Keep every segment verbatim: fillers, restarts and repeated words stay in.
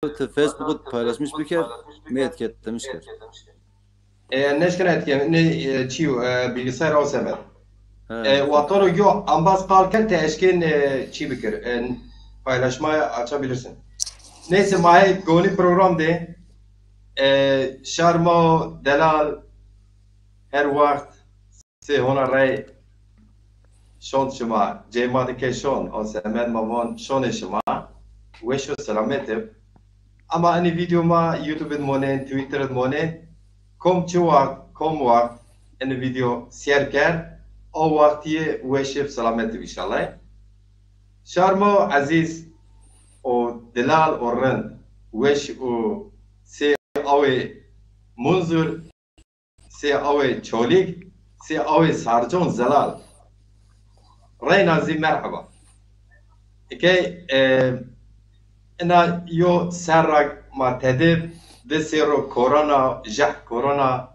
tu Facebook paylaşmış biker, mi etiketemiş ker. E, neşkena etiketemiş, ne, e, çi, e, bilgisayar o semed. E, wextano yo ambaz qal ken te eşkên, e, çi bikir, e, paylaşma açabilirsin. Neyse, ma hê gonî program de, e, şarmo delal her wext sê hona rey şon şima, cey ma dike şon, o semed ma von şonê şima, weş û selamet ib. Ama enî video ma YouTube id monên, Twitter id monên, kom çi wext, kom wext enî video sêr ker, o wext yê weş ib, selamet ib înşallah. Şarmo ezîz û dilal û rind, weş û sê awê Munzur, sê awê Çolîg, sê awê Sarcon zelal. Reyna zî merheba. Eke, e, ina yo serra ma tedi di sêro korona, jeh korona,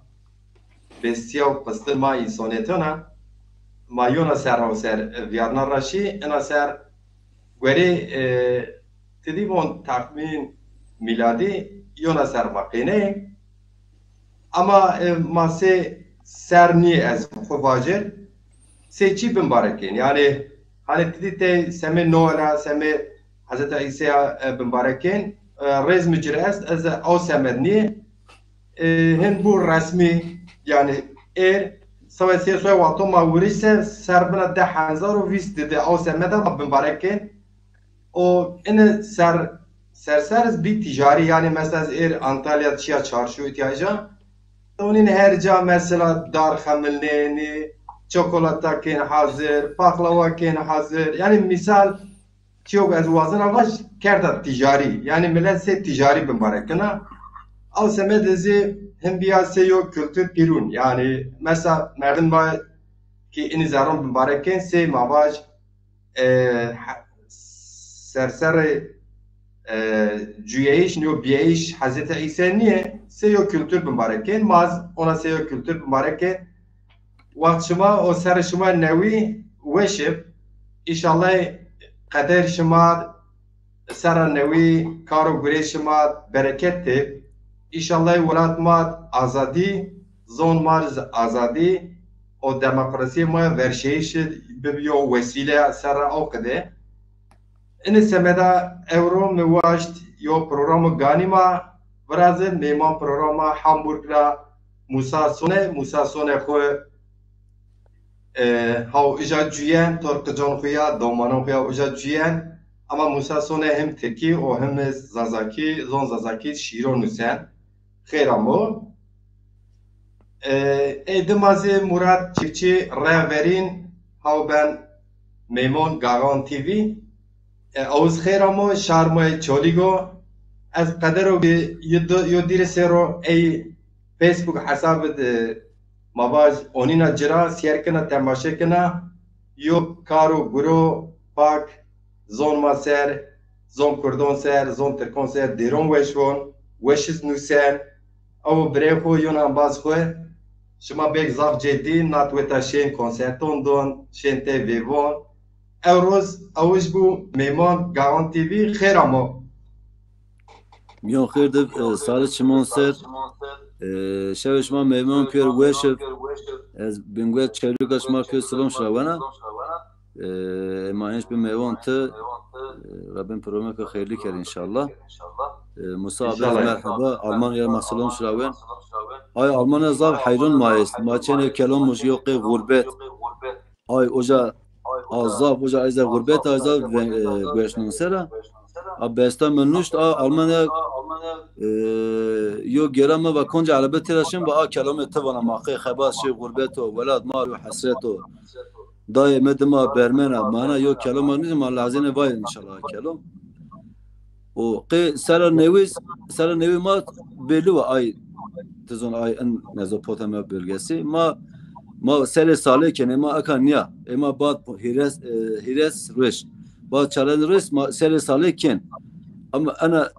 bestiya û qistin ma însonêtona, ma yona serra û ser vîyarna ra şî, ina ser guerê, e, ti dî von takvîm mîladî yona ser ma qêneyê. Ama, e, ma sê ser nî ez xwu vajir, sê çî bimbarek kên. Yanî, hanî ti dî tey semê Noela, semê Hezreta Îsaya, e, bimbarek kên. E, rêz mi ci rê est, ez ew semed nî, e, hin bû resmî, yanî êr, sewê sê soy wexto ma wirî se, ser bina di hezar û vîst didi ew semeda ma bimbarek kên. O ini ser, ser ser iz bî tîcarî, yanî mesela ez êr Antalya çiya çarşû îhtîyaca. Onîn her ca mesela dar xemilnênî, çikolata kên hazir, paxlawa kên hazir. Yanî mîsal çiyo ez wazena vaj kerda tîcarî. Yanî milet sê tîcarî bimbarek kena. Ew semedê zî hin bîya sê yo kultur pîrûn. Yanî mesela merdim va ki inî zerron bimbarek kên sê ma vaj e, he-, serserê, e, cuyeyîş, nîyo biyeyîş Hezretî Îse nîye, sê yo kultur bimbarek kên. Ma z-, ona sê yo kultur bimbarek kên. Wext şima û serê şima newî weş ib. Înşallah qeder şima serra newî, kar û gurê şima bereket tib. Înşallah welat ma azadî, zon ma zi azadî û demokrasîyê ma verşeyîş bibiyo wesîle serra ew qide. Ini semeda ewro mi waşt yo programo ganî ma virazin, mêman programa Hamburg ra Musa Sone, Musa Sone xwu, e, haw ija cuyen, tor qicon xwu ya, domanon xwu ya ija cuyen. Ama Musa Sone him tirkî û him zazakî, zon zazakî şîro nusen. Xêr amo. E, ê dima zî Murat Çiftçi reya verîn haw ben mêmon Gaxan T V. E, awuz xêr amo, şarmoyê Çolîgo. Ez qedero bi yo dîrê sêro ey Facebook hesabid, e, ma vaj onîna ci ra, sêr kena, temaşe kena. Yo kar û guro pak zon ma ser, zon kurdon ser, zon tirkon ser dêron weş von, weş iz nusen. Ew birê xwu yon embaz xwu. Şima bêk zaf cêdî, nat weta şên konserton don, şên tey vêvon. Ewroz ewij bû mêmon Gaxan T V, xêr amo. Miyon xêr de, e, sarê çimon ser. E, şevê şima mêmon pêr weş ib. Ez Bingwet Çelûka şima pêr silom şirawena. E, ema hênc bi mêmon ti, e, Rabbim programeke xeyrlî ker înşallah. E, Musa abi, înşallah, merheba. Almanya ma silom şirawen. Ay Almanya zaf heyron ma est. Ma çenê kelom mujiyo qê gurbet. Ay oca a zaf, oca ay zaf gurbet, ay zaf ve-, e, gueşnon sera. A besta mi nuşt, a Almanya, e, yo gera mi va konca erebe tira şin va a kelomê ti vana ma qê xebas şi gurbet o, welat ma yo hesret o. Dayê mi dima bermena, mana yo kelom mi ma lazine vay înşallah kelom. O qê sera newî, sera newî ma belli wa ay, ti zon ay in Mezopotamya bölgesi. Ma, ma serê salê kenê ma eka niya. E ma bat hîres, e, hîres rueş. Bat çaren rueş ma serê salê ken. Ama ena,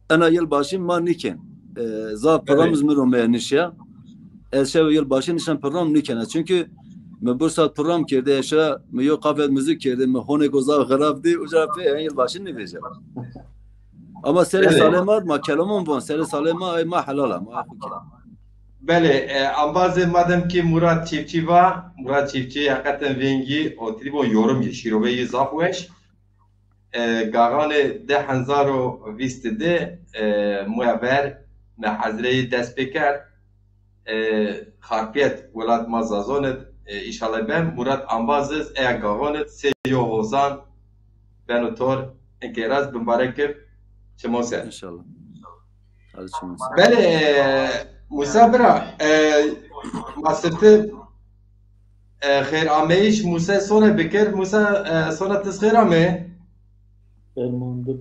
ena yılbaşı ma niken. E, zaf programımız mi romeye nişya. Ez şev yılbaşı nişan program nikena. Çünkü mi Bursa program kerde, eşra mi yo kafet müzik kerde, mi honek o zaf xirab di, uca pe en yılbaşı nivece. Ama serê Belê. salê ma, ma kelamon von, serê salê ma, ay ma helal a, ma ay xo kena. Belê, e, ambazê madem ki Murat Çiftçi va, Murat Çiftçi heqeten vengî, o trîbon yorumcî, şîroveyî zaf weş. E, gaxanê di hezar û vîst de, e, moya ver, mi hezreyî dest pê kerd. E, Xarpiyet welat ma Zazon id, e, înşallah ben. Murat ambaz iz, eya gaxon id, sê yo hozan beno tor, inkê raz bimbarek kir, çimon ser. Înşallah. Hadi çimon ser. Belê, e, Musa bira, e, ma sifte, e, xêr ameyîş Musa sone bikir. Musa, e, sona tiz xêr ame. Fermandir.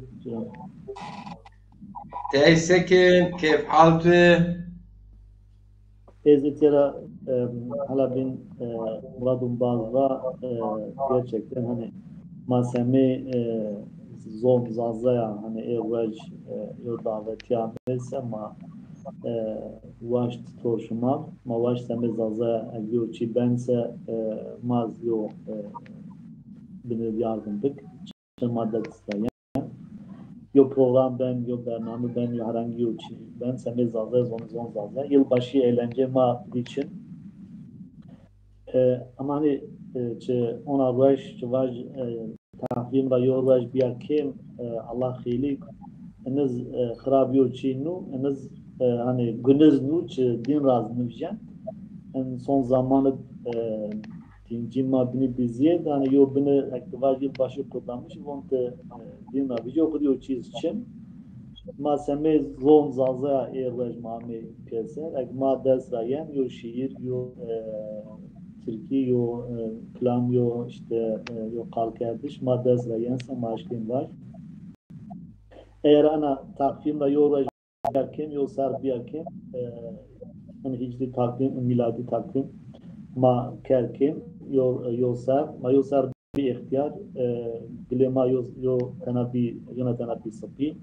Tey sekin, keyf hal tu? Ez ê têra, e, hala bin, e, Muradun Baz va, e, gerçekten hani ma semê, e, zon Zazaya hani ê ruej, e, yo davetiya mese ma, e, waşt tor şima, ma waşt semê Zazaya eg yo çî bense, e, ma z yo, e, bini yardım bik. Şima dest da yen. Yo program ben, yo bername ben, yo herhangi yo çî ben, semê Zazaya, zon, zon Zazaya. Yılbaşı eğlence ma için. E, ama hani, e, çi ona ruej, çi vaj, e, takvim ra yo ruej biya kêm, e, Allah xeylî, iniz, e, xirab yo çî nu, iniz, e, hani guniz nu, çi din raz nivjen. En son zamanı, e, dincî ma binî biziyê, hani yo bini, ek ti vaj yılbaşı kutlamış, von ti, e, din ra vijî, o xidî o çîz çin. Ma semê zon Zazaya ê ruej ma amê pêser. Ek ma dest ra yen, yo şîîr, yo, e, tirkî, yo, e, kilam, yo işte, e, yo qalkerdiş ma dest ra yen se ma eşkên vaj. Eger ena takvim ra yo ruej biya kêm, yo ser biya kêm, e, in hicrî takvim, in mîladî takvim ma ker kêm, yo, yo ser, ma yo ser bî îxtîyar, e, dilê ma yo, yo tena bî, yena tena bî sipî.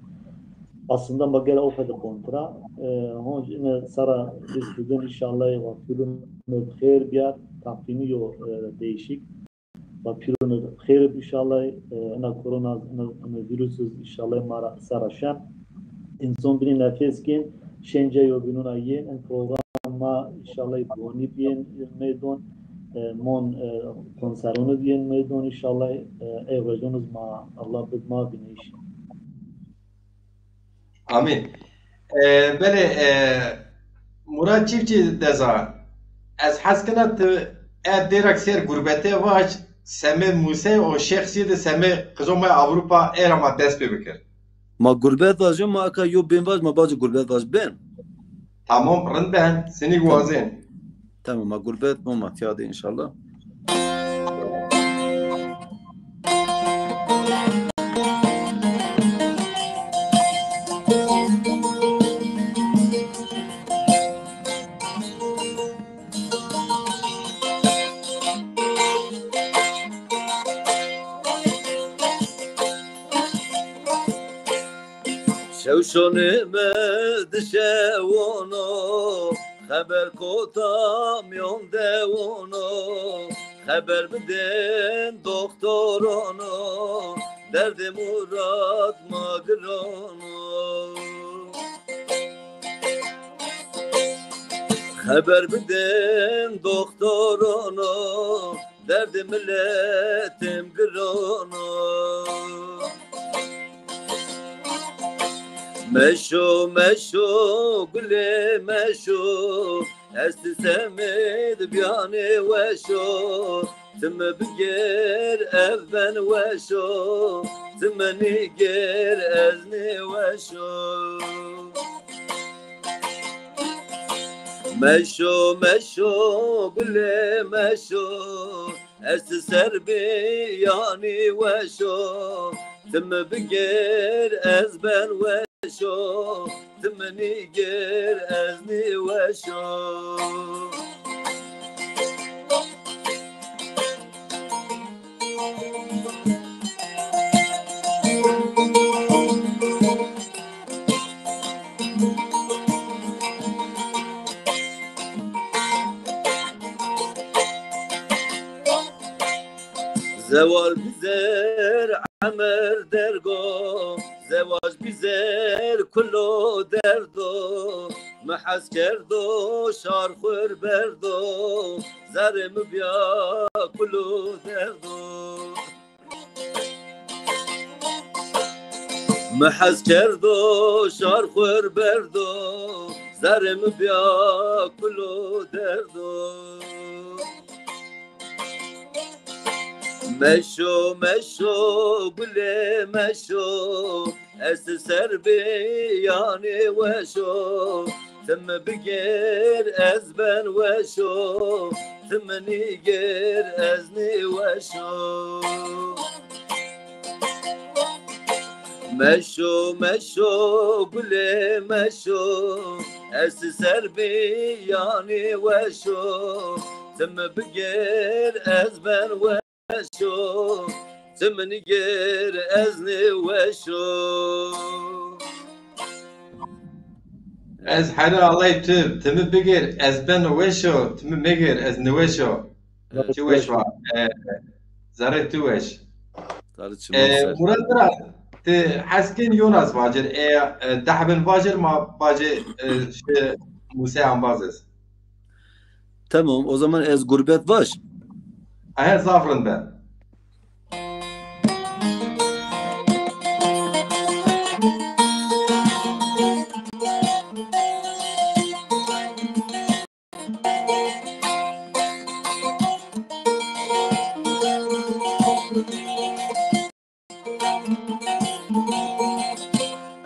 Aslında ma gere o qede bon tira. E, honc ine sera vîst din înşallah wa pîrûn bi xêr biyar, takvîmî yo, e, değişik. Wa pîrûn bi xêr bi înşallah, e, ina korona, ina, ina vîrus înşallah ma ra sera şen. Însan binî nefes kên, şence yo bînûna yên, in program ma înşallah bonî biyên meydon, e, mon, e, konserûnî biyên meydon înşallah, e, ey ruejûn iz ma Allah bid ma bînî înşallah. Amîn. E, belê, e, Murat Çiftçi deza, ez hes kena ti e dêrak ser gurbete vaj, semê Muse û Şêx Sîdî semê qizo ma Avrupa ê ra ma dest pê bikir. Ma gurbet vajin, ma eka yo bên vaj, ma bacî gurbet vaj bên. Tamam, rind ben. Senî wazên. Tamam, ma gurbet bo, ma tîya de înşallah. Şewşonê mi dişewono, xeber kota mîyon dewono, xeber bidên doxtorono, derdê Murat ma girono. Xeber bidên doxtorono, derdê miletê mi girono. Meşo, meşo, gulê meşo, ez ti semêd biyanê weşo. Ti mi bigêr ez ben weşo, ti mi nîgêr ez nêweşo. Meşo, meşo, gulê meşo, ez ti ser bî yanî weşo. Ti mi bigêr ez ben weşo, ti mi nîgêr ez nêweşo. Zewal bizer emir dergo, zewaj bizer kulo derdo, mi hes kerdo şar xwir berdo, zerê mi bîya kulo derdo. Mi hes kerdo şar xwir berdo, zerê mi bîya kulo derdo. Meşo, meşo, gulê meşo, ez ti ser bî yanî weş o. Ti mi bigêr, ez ben weş o, ti mi nîgêr, ez nîweş o. Meşo, meşo, gulê meşo, ez ti ser bî yanî weş o. Ti mi bigêr, ez ben weş o, ti mi nîgêr, ez nîweş o. Ez here alay tu, ti mi bigêr, ez beno weş o, ti mi migêr, ez niweş o. Ti weş va. E, zerê tu weş. Tarî çiman E, ser. Murat bira, ti hes kên Yonas vacir, e, e, dehbin vacir ma vacê, e, şi Muse ambaz ez. Tamam, o zaman ez gurbet vaş. Ehe, zaf rind be.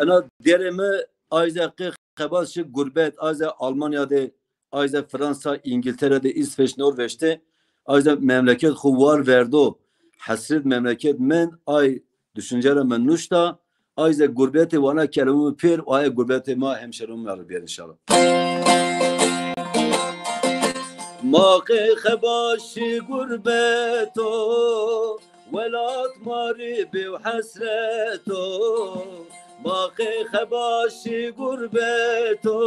Ena dêrê mi ayze qê xebas şi gurbet, ayze Almanya de, ayze Fransa, İngiltere de, İsveç, Norveç de, ayze memleket xu war verdo. Hesret memleket men, ay düşünce ra men nuşta, ayze gurbetê wana kelamı pêr, aye gurbetê ma hemşerumê ma rê bêr inşallah. Ma qê xebas şi gurbeto, welat ma rê bêw hesret o. Ma qê xebas şi gurbeto,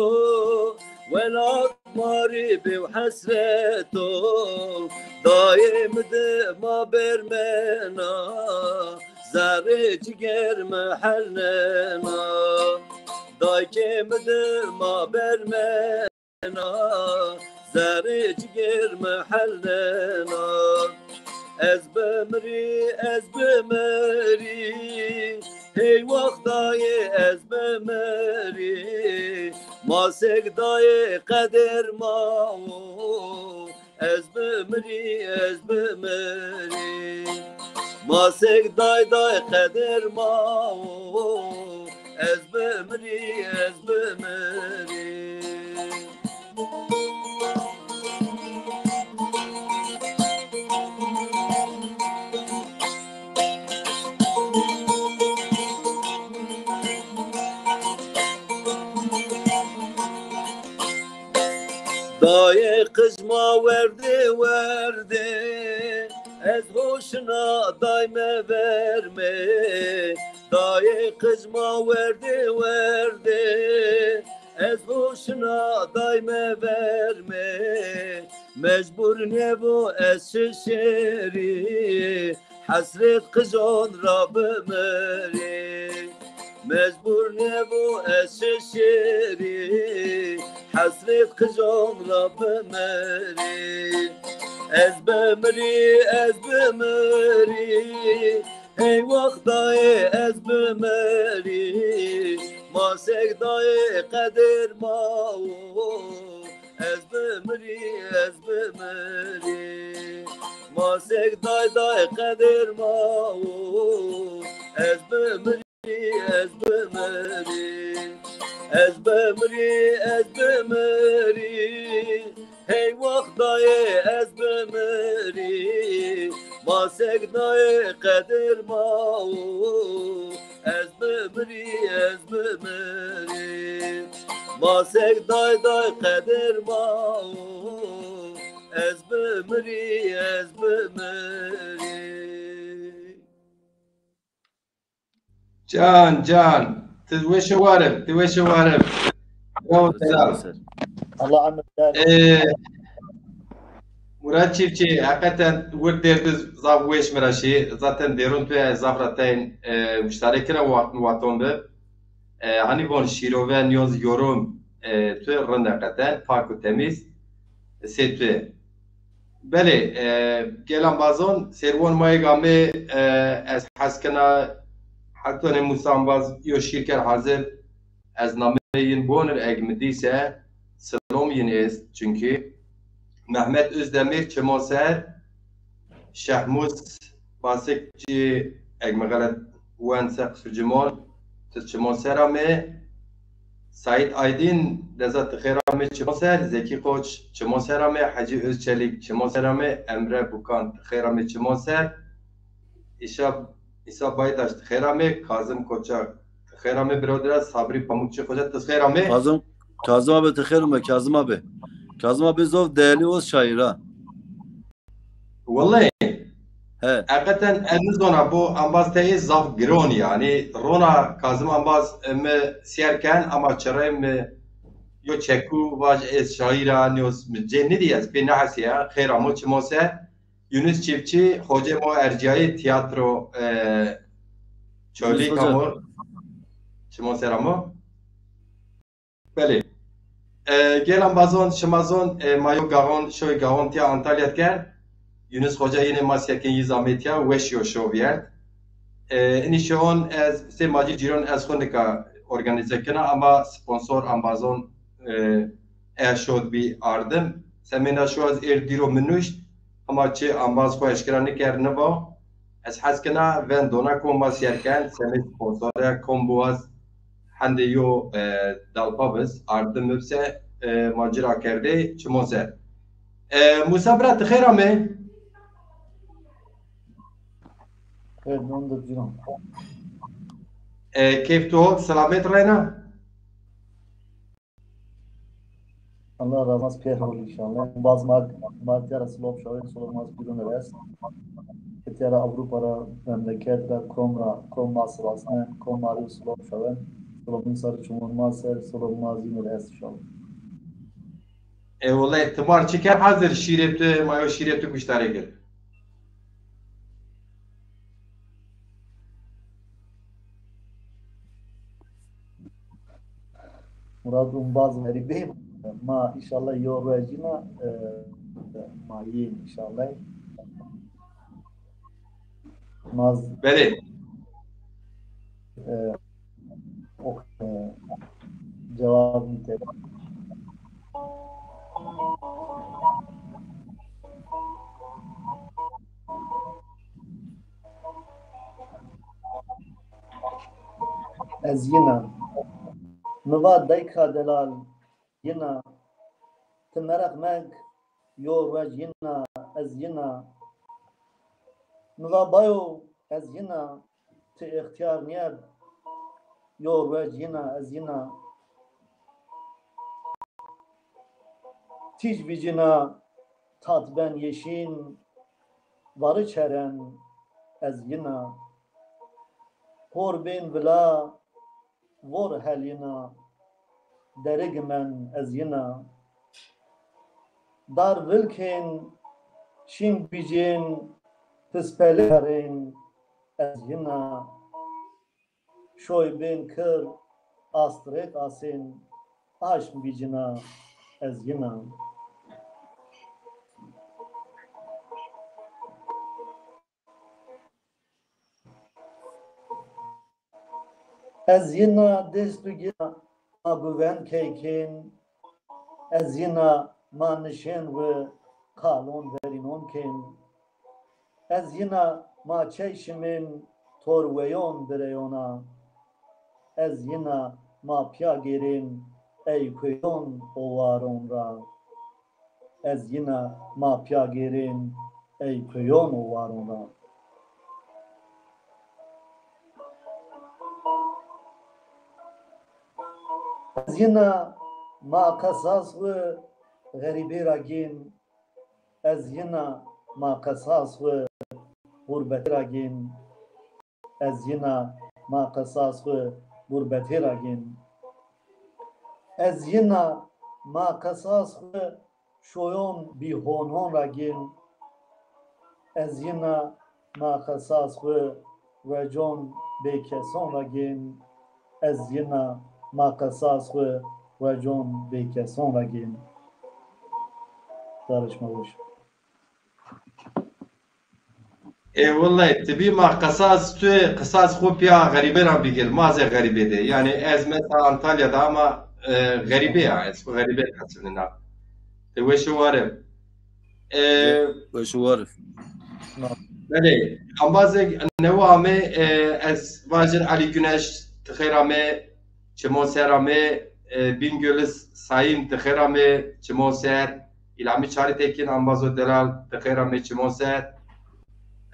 welat ma rê bêw hesret o. Dayê mi di ma bermena, zerrê ciger mi helnena. Daykê mi di ma bermena, zerrê ciger mi helnena. Ez bimirî, ez bimirî, hey wext dayê ez bimirî. Ma sêk dayê qeder ma wo, ez bimirî, ez bimirî. Ma sêk day day qeder ma wo, ez bimirî, ez bimirî. Dayê qij ma werdê werdê, ez hoşina dayme vermê. Dayê qij ma werdê werdê, ez hoşina dayme vermê. Mecbur nêbo ez şişêrî, hesret qijon ra bimirî. Mecbur nêbo ez şişêrî, hesret qijon ra bimirî. Ez bimirî, ez bimirî, hey wext dayê ez bimirî. Ma sêk dayê qeder ma wo, ez bimirî, ez bimirî. Ma sêk day day qeder ma wo, ez bimirî, ez bimirî. Ez bimirî, ez bimirî, hey wext dayê ez bimirî. Ma sêk dayê qeder ma wo, ez bimirî, ez bimirî. Ma sêk day day qeder ma wo, ez bimirî, ez bimirî. Can, can. Ti weşe warib, ti weşe warib. Bravo, selam. Allah Ahmet. Ee, Murat Çiftçi, hakikaten wir derdî zaf weş mi ra şî. Zaten dêrûn tu zaf ra teyn, e, muştarek kira, wextî waton bi. E, hanî von şîrove nîyoz yorum, e, tu rind e qeten, pak û temîz, sê tu. Belê, e, gel embazon, sêrvon ma yê gamê, e, ez hes kena, hetonê Musa embaz yo şîr ker hazir, ez nameyê yin biwonir, eg mi dîse, silom yin est, çunkî Mehmet Özdemir çimo ser, Şehmuz Basikçî, eg mi xelet wen se qisir cimon, ti çimo ser amê, Saîd Aydin deza ti xêr amê çimo ser, Zekî Koç çimo ser amê, Hecî Özçelîk çimo ser amê, Emre Bukan ti xêr amê çimo ser, Îsa, Îsa Baydaş ti xêr amê, Kazım Koçak ti xêr amê, birodera Sabrî Pamukçî Xoca ti xêr amê. Kazım, Kazım abi ti xêr amê, Kazım abi. Kazım abi zof değerli o şair ha. Wellahî. He. Heqeten ez nizona bo embaz te yê zaf giron yanî. Rona Kazım embaz, e, mi sîyer ken ama çirê mi yo çekû vaj ez şaîr a, nîyoz mi cê nidî ez pê nehesîya. Xêr amo çimo ser. Yunus Çiftçi, xocê mo ercîyayê tîyatro, e, Yunus Çolî Hoca. Kamo. Çimo ser amo. Belê. E, gel embazon, şima zon, e, ma yo gaxon, şoy gaxon tîya Antalya kerd. Yunus Xoca yine ma sîyer ken yî zî amê tîya, weş yo şo vîyert. E, inî şon ez, sê ma cî cîron ez xwu nika organîze kena, ama sponsor embazon, e, e şod bî ardim. Semêna şo ez êr dîro mi nuşt, hema çi embaz xwu eşkera nikerd niva. Ez hes kena ven dona kom ma sîyer ken, semê sponsore kom biwaz, hendê yo, e, dalpa biz, ardim mi bise, e, ma ci ra kerdê çimo ser. E, Musa bira ti xêr amê. Xêr, non de cîran. E, keyf tu hol, selamet reyna? Allah razı olsun, pêr hol inşallah. Baz ma, ma tîya ra silom şawên, silom ma zî pîrun rest. Ke tîya ra Avrupa ra, memleket ra, kom ra, kom ma sivasnen, kom ma rê silom şawên. Silom sarı çumon ma ser, silom ma zî rest inşallah. E, wellahî, ti mar çi ker hazir şîrê tu, ma yo şîrê tu guştarê kir. Murat Umbaz verî bê, ma inşallah yo ruej yîna, e, ma yîn inşallah. Ma z-, Belê. E, o, e, cewab nîte. Ez yina. Mi va dayka delal, yina. Ti mereq mek, yo ruej yina, ez yina. Mi va bayo, ez yina. Ti extîyar nîyeb, yo ruej yina, ez yina. Tîj bicina, tat ben yeşîn, varı çeren, ez yina. Hor bên vila, vor helîna, derigi men ez yina. Dar vilkên, şîn bicên, pispelê herên, ez yina. Şoy bên kir, astrêk asên, aşm bicina, ez yina. Ez yina dest û gina ma guvend key kên. Ez yina ma nişên wi qalon verînon kên. Ez yina ma çey şimên torweyon bireyona. Ez yina ma pîya gêrên ey kuyon û waron ra. Ez yina ma pîya gêrên ey kuyon û waron ra. Ez yina ma qesas xwi xerîbê ra gên. Ez yina ma qesas xwi xurbetê ra gên. Ez yina ma qesas xwi gurbetê ra gên. Ez yina ma qesas xwi şoyon bîhonon ra gên. Ez yina ma qesas xwi ruecon bêkeson ra gên. ez yina ma qesas xwu wecon bêkeson ra gên. Zarê şima weş. E, wellay, ti bî ma qisas tu, qisas xwu pîya xerîberan bigir, ma zê xerîbê de. Yanî ez mesela Antalya de ama, e, xerîbê ya, ez xwu xerîbê qesilina. Ti weş û war ib. E, Weş û war ib. Belê, embazê newe amê, e, ez vajir Elî Güneş, ti xêr amê, çimon ser amê, e, Bingöl Sayın, ti xêr amê, çimon ser, İlhami Çaritekin, embazo delal, ti xêr amê, çimon ser,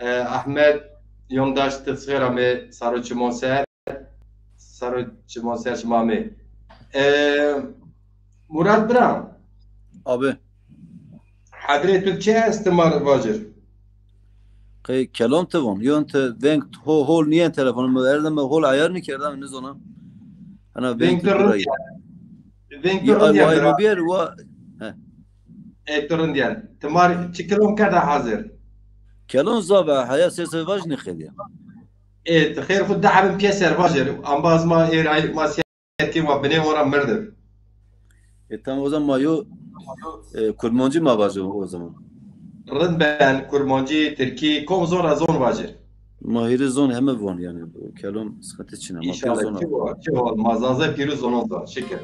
e, Ahmet Yondaş, ti xêr amê, saro çimon ser, saro çimon ser şima amê. E, Murat bira. Abi. Hedrê tu çi est ma ra vajir? Qey kelon ti von. Yon ti veng ho-, hol niyen telefonum. Erdem hol ayar nikerdem, nizona. Hana veng Veng ti tu burayı. rind yen. Veng tu Ya rind yen ay bira. Mu biyer wa. E, tu rind yen. Ti ma r-, çi kelon kerda hazir? Kelon zava haya ses vaj niqediya. E, ti xêr xwu dehebin piyes ser vajir. Ambaz ma êray ma Ki wa binê ora mirdi. E tamam, o zaman ma yo, e, Kurmancî ma vajî o zaman. Rind ben, Kurmancî, Tirkî, kom zon ra zon vajî. Ma hîrê zon heme von yani. Kelon sıkıntı çin ama. İnşallah. Çi wa, çi wa, ma zaza pîrû zonon da. Şikir.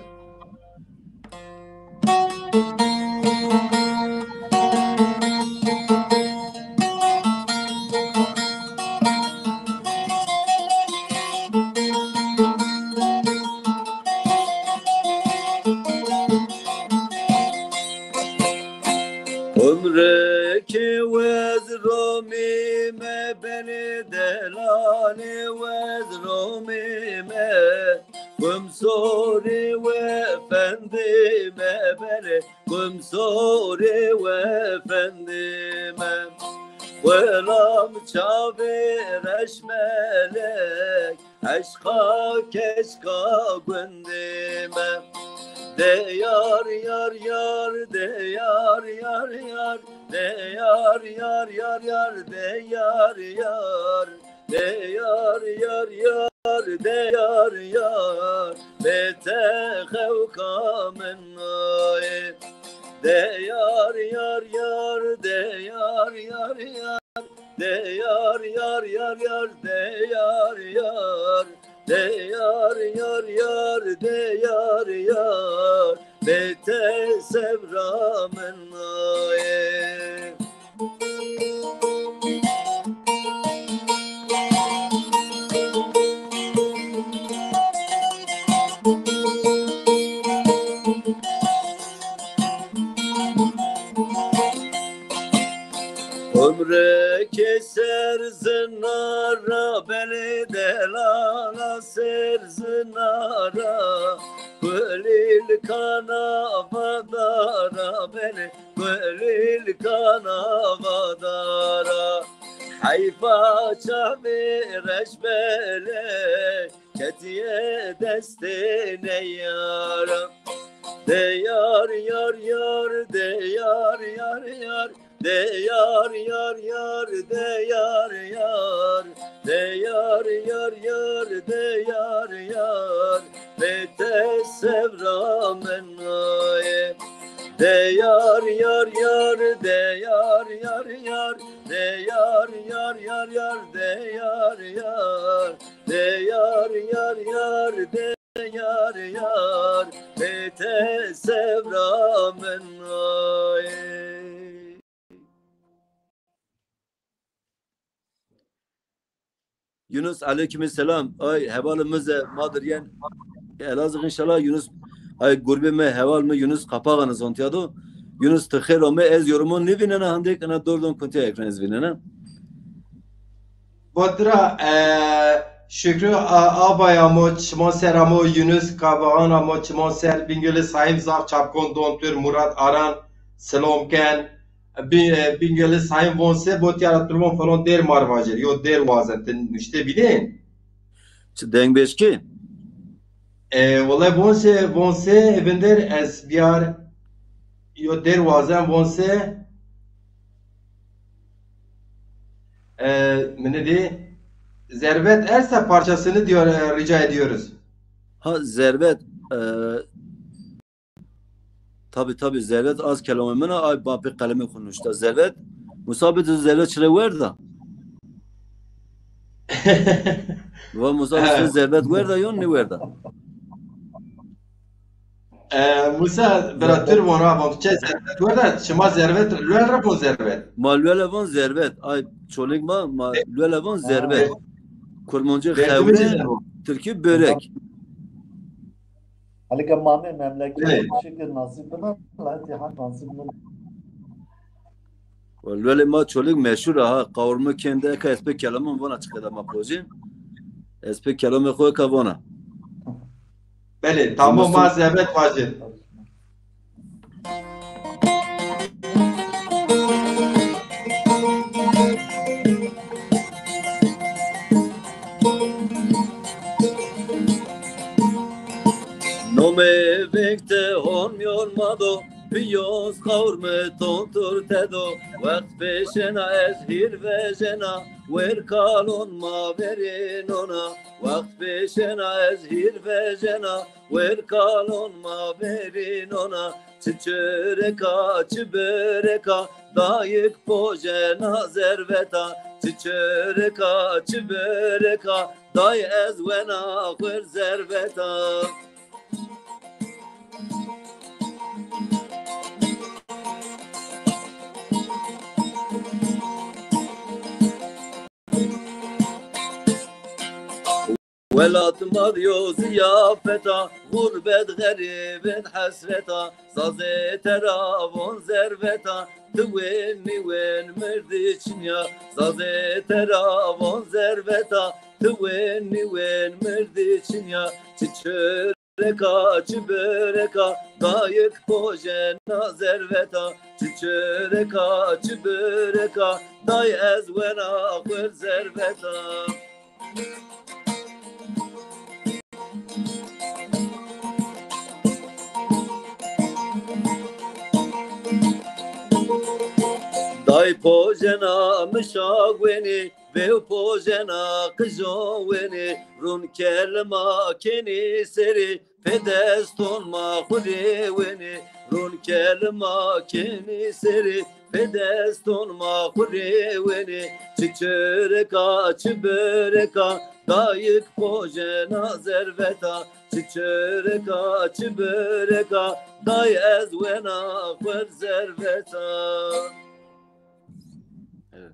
Umre ke wez romîme, belê delalê wez romîme. Kum sorê we fendîme, belê kum sorê we fendîme. Xulam çavê reşmelek, eşqa keşka gundê me. De yar yar yar, de yar yar yar, de yar yar yar yar, de yar yar. De yar yar yar, de yar yar, bê te xewka min naye. De yar yar yar, de yar yar yar, de yar yar yar yar, de yar yar. De yar yar yar, de yar yar, bê te sebra min naye. Umreke ser zinara, belê delala ser zinara, kulîl kana vadara, belê kulîl kana vadara. Heyfa çavê reşbelek, ketiye destê neyara. De yar yar yar, de yar yar yar, de yar yar yar, de yar yar, de yar yar yar, de yar yar. Bê te sebra min naye. De yar yar yar, de yar yar yar, de yar yar yar yar, de yar yar. De yar yar yar, de yar yar, bê te sebra min naye. Yunus, aleyküm selam. Ay, hevalê mi ze ma dir yen Elazığ inşallah. Yunus, ay, gurbê mi, heval mi Yunus Kapagan zontiya do. Yunus, ti xêr ome, ez yorumon nivînena, handêk ina dordon kuntiya ekran ez vînena. Botira, e, Şükrü a-, Abay amo, çimon ser amo, Yunus Kabagan amo, çimon ser, Bingöl'ü Sayın Zaf Çapkon, Don Tür, Murat Aran, Silom Ken, Bi-, e, Bingöl'ü Sayın Vonse, Botiyara Turmon falan der mar vajir, yo der wazen, ti nuşte bidin. Çi deng beşkî? E, wele Vonse, Vonse, evinder ez biyar, yo der wazen Vonse, E, mi ne di? Zervet Ersa parçasını diyor, e, rica ediyoruz. Ha, Zervet, e, tabi, tabi, Zervet az kelamê min a, ay bapê qelemê xo nuşta. Zervet, Musa bi tu Zervet çire werda? Va Musa bi tu Zervet werda yon nê werda? E, Musa, bira, tu vona, von çe Zervet werda, şima Zervet, Luel ra von Zervet. Ma Luel ra von Zervet. Ay, Çolig ma, ma Luel ra von Zervet. Kurmancî xewre, Tirkî börek. Halika ma nê memleket şikir nasîb bina, latî hak nasîb nî. Lolê ma Çolig meşhur a ha. Qawurma kende eka ez pê kelaman vona çiqeda ma pojî. Ez pê kelamê xo eka vona. Belê, tamam, ma Zervet vajin. Nomê veng ti hon mîyon ma do, piyoz qawr mi ton tur tedo. Wext pêşena ez hîr vejena, wer kalon ma verînona. Wext pêşena ez hîr vejena, wer kalon ma verînona. Çi çöreka, çi böreka, dayik pojena zerveta. Çi çöreka, çi böreka, day ez wena xwer zerveta. Welat ma di yo ziyafeta, xurbet xerîbin hesreta, zazê te ra von zerveta, ti wên nîwên mirdî çinya, zazê te ra von zerveta, ti wên nîwên mirdî çinya, çi çöreka, çi böreka, dayik pojena zerveta, çi çöreka, çi böreka, day ez wena xwer zerveta. Day pojena mişa wenî, vew pojena qijon wenî, rûn kelima kenî serî, pê deston ma xwu rê wenî, rûn kelima kenî serî, pê deston ma xwu rê wenî. Çi çöreka, çi böreka, dayik pojena zerveta. Çi çöreka, çi böreka, day ez wena xwer zerveta.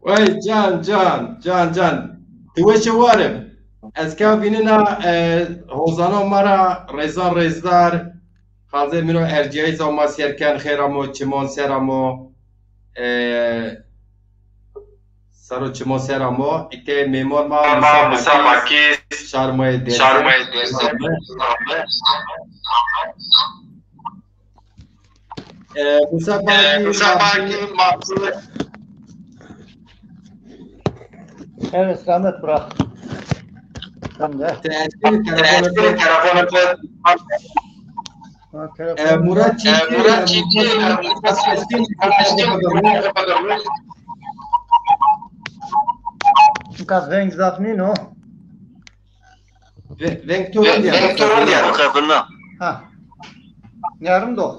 Wey can, can, can, can. Ti weşe warim. Ez ka vînena, e, hozano ma ra Rêzan Rêzdar, xalzê min o, ercîyayî zaf ma ser ken, xêr amo, çimon ser amo. E, sero çimon ser amo. Îke mêmon ma Musa Makî, şarmayê Dêrsim. E, Musa Makî, Makî. Evet, Samet bırak. Sen de. Te eşkî telefonê xo. Ha, telefon. E, Murat Çiftçi, e, Murat Çiftçi, e, Murat Çiftçi, Çiftçi. Çiftçi. Veng zaf nîno. Ve-, veng to rind ya. Veng to rind ya. Ha. Yarım da.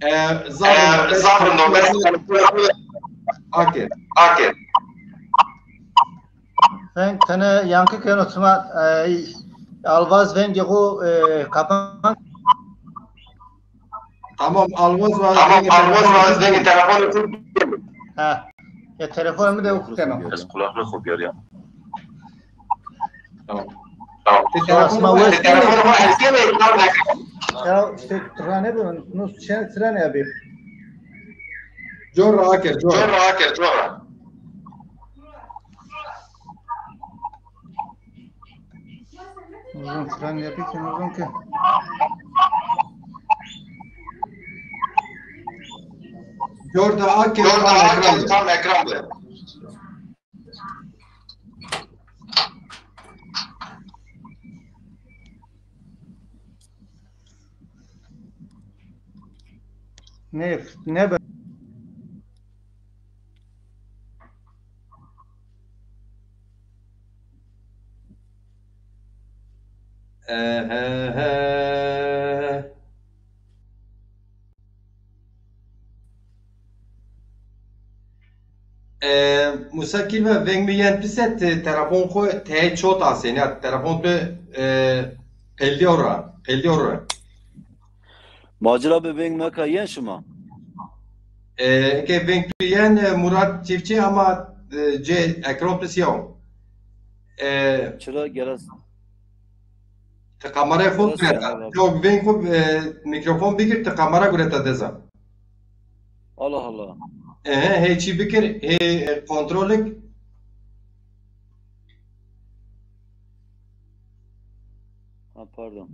E, zaf rind o. Zaf rind o. Ake. Ake. Veng tene yankı keno, sima, e, alvaz vengê xo, e, kapan. Tamam, alvaz vaz. Tamam, alvaz vaz, vengê telefonê xo. Ha. Ya telefonê mi de hukuk deno. Ez kulaklığı xo biyarîya. Tamam. Tamam. Te telefon ma wes kene. Te telefon ma wes kene. Ya işte, rane bu, no, şey, tren abi. Cor ra aker, cor. Cor ra aker, cor ra. Uzun tren yapıyor ki, uzun ki. Cor ra aker, tam ekran de. Ne, ne be- E, E, Musa Kîrve, veng mi yen pise, ti telefon xwu tey çot asên, ya telefon tu, e, qeldîyo ra, qeldîyo ra. Macera bi veng meka yen şima. E, eke veng tu yen, e, Murat Çiftçi ama, e, cê ekran tu sîyaw. E, Çira geras. Ti kamerayê xo gureta. Yok, veng xo, e, mîkrofon bigir, ti kamera gureta deza. Allah Allah. Ehe, hey çî bikir, hey, e, kontrolik. Ha, pardon.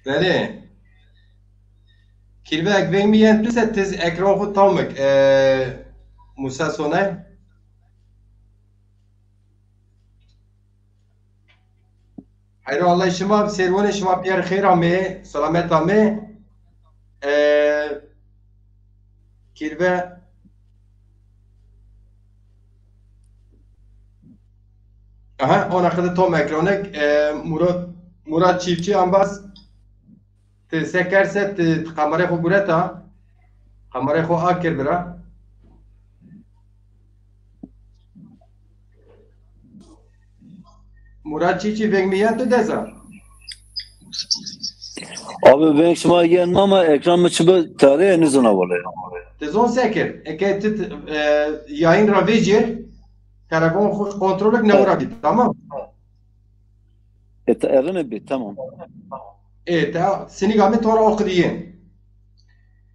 Belê. Kîrve, ek veng mi yen pise, tiz ekran xwu tam bik. E, Musa Sonay. Heyro Allah şima, serwanê şima pîyer xeyr amê, selamet amê. E, Kîrve. Aha, ona qede tom ekronek, e, Murat, Murat Çiftçi ambaz. Ti se kerse, ti, ti kamerayê xo gureta. Kamerayê xo akir bira. Murat Çiftçi, veng mi yen tu deza? Abi, veng şima yen ama ekran mi çi bi tare nizona wele. Ti zon se kir. Eke ti, e, yayın ra vecir, telefon xo kontrol ek, newe ra bî, tamam? E, ta erine bî, tamam. E, ta sinîga mi to ra oqidîyên.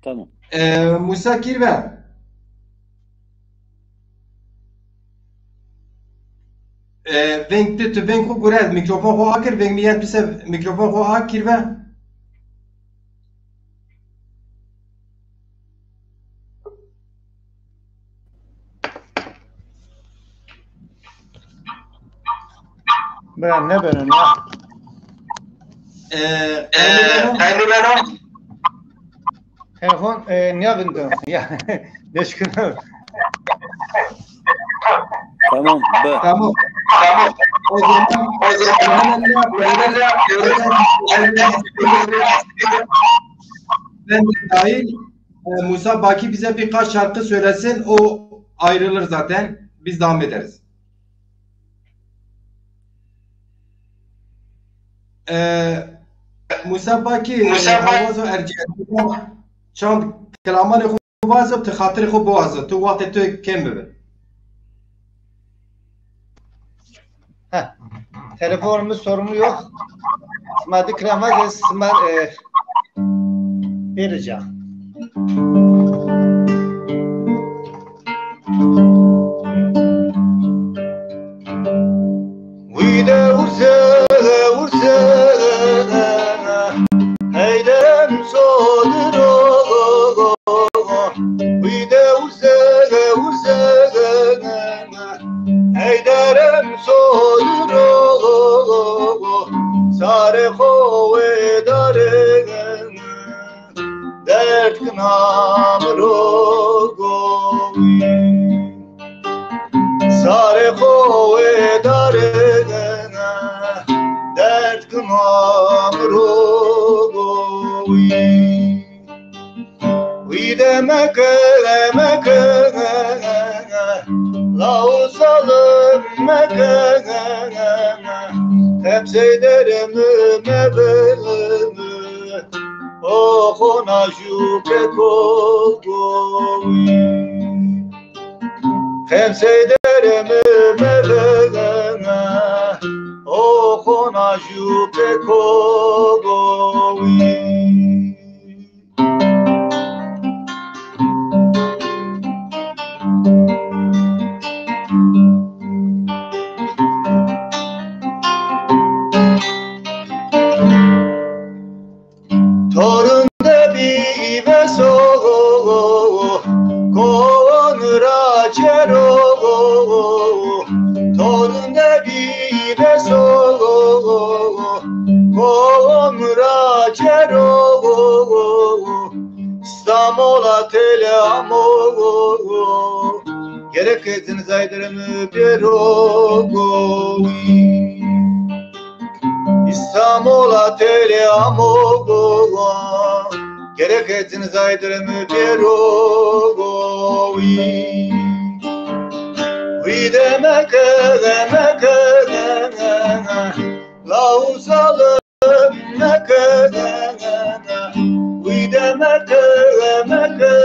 Tamam. E, Musa Kîrve. E, veng ti, ti veng xo gure, mîkrofon xo akir, veng mi yen pise, mîkrofon xo akir ve. Bira, nêbeno, nîya. E, e, qeynî beno? Qeynî beno? Telefon, e, nîya vindo. Ya, deşkino. Tamam, be. Tamam. Tamam. O zaman, o zaman hemen ne yapıyoruz? Ben de dahil, e, Musa Baki bize birkaç şarkı söylesin, o ayrılır zaten. Biz devam ederiz. E, Musa Baki, e, Musa Baki. Hawazo ercî, çand kilamanê xo vazo, ti xatirê xo biwazo, tu wextê tu kêm bibi. Heh. Telefonumuz sorunu yok. Sima dikira ma de sima, e, vereceğim. Wîde urze, urze, heydem sodiro. Wîde urze, urze, heyderem sodiro. Sarê xo wêdare, derd kina mi ro govî. Sarê xo wêdare, derd kina mi ro govî. Wîde meke, meke, law zalim meke, xemsey derê mi mebe. O xona jû keko govî. Xemsey derê mi mevegene. O xona jû keko govî. Torun de bî veso, kowan ra çero, torun de bî veso, Gereke cinizay derimi bêro gowî. İstanbul'a tele amo gowa. Gereke cinizay derimi bêro gowî. Wî de meke, meke, la uzalı meke, wî de meke, meke,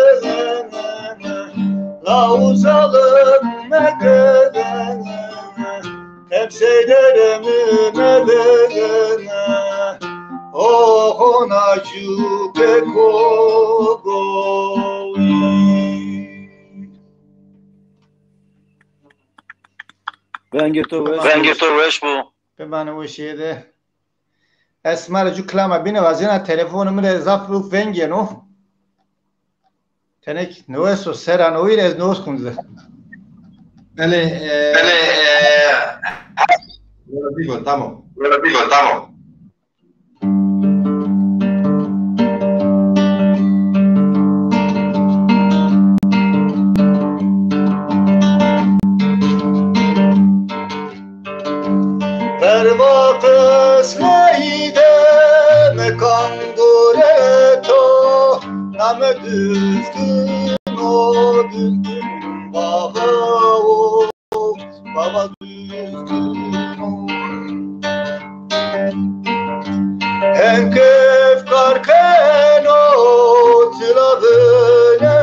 la uzalı meke, hep seylerim meke, o hona çuke kogowi. Vengê to weş. Vengê to weş bo. Bimanê weşîye de. Ez sima rê jû kilama bîne, wazena telefonê mi rê zaf û veng yeno. Tenek newes o, sera newî rê ez newes kunze. Belê, e, belê, e, Tamam. Tamam. Perva qismeyî de mekan gore to, name Düzgün o, Düzgün baba o, baba Düzgün o. Hem kef kar keno, çilavine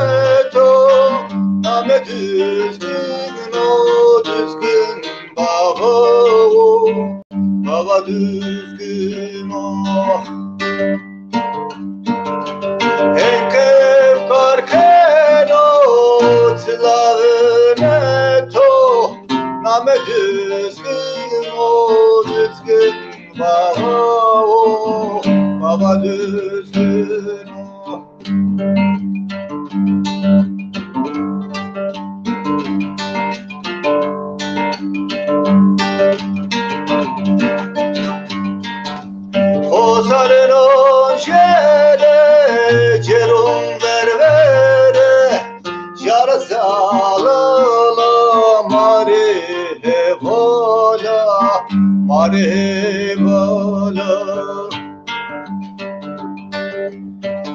to, name Düzgün o, Düzgün baba o, baba Düzgün o. Eke kar keno, çilavine to, name Düzgün o, Düzgün baba o, baba Düzgün o. Xozareno jere cerun ververe, jara salala mare hevala, mare hevala.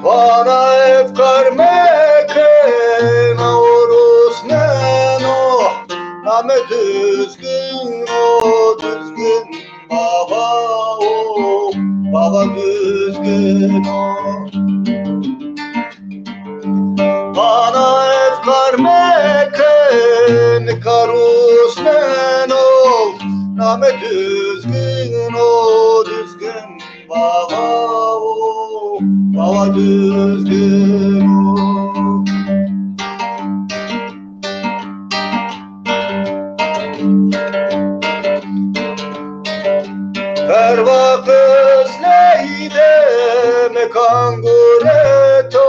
Vana efkar meke, na orus neno, name Düzgün o, Düzgün baba o, baba Düzgün o. Vana efkar meke, nika rus neno, name Düzgün o, Düzgün baba o, baba Düzgün o. Perva qismeyî de mekan gore to,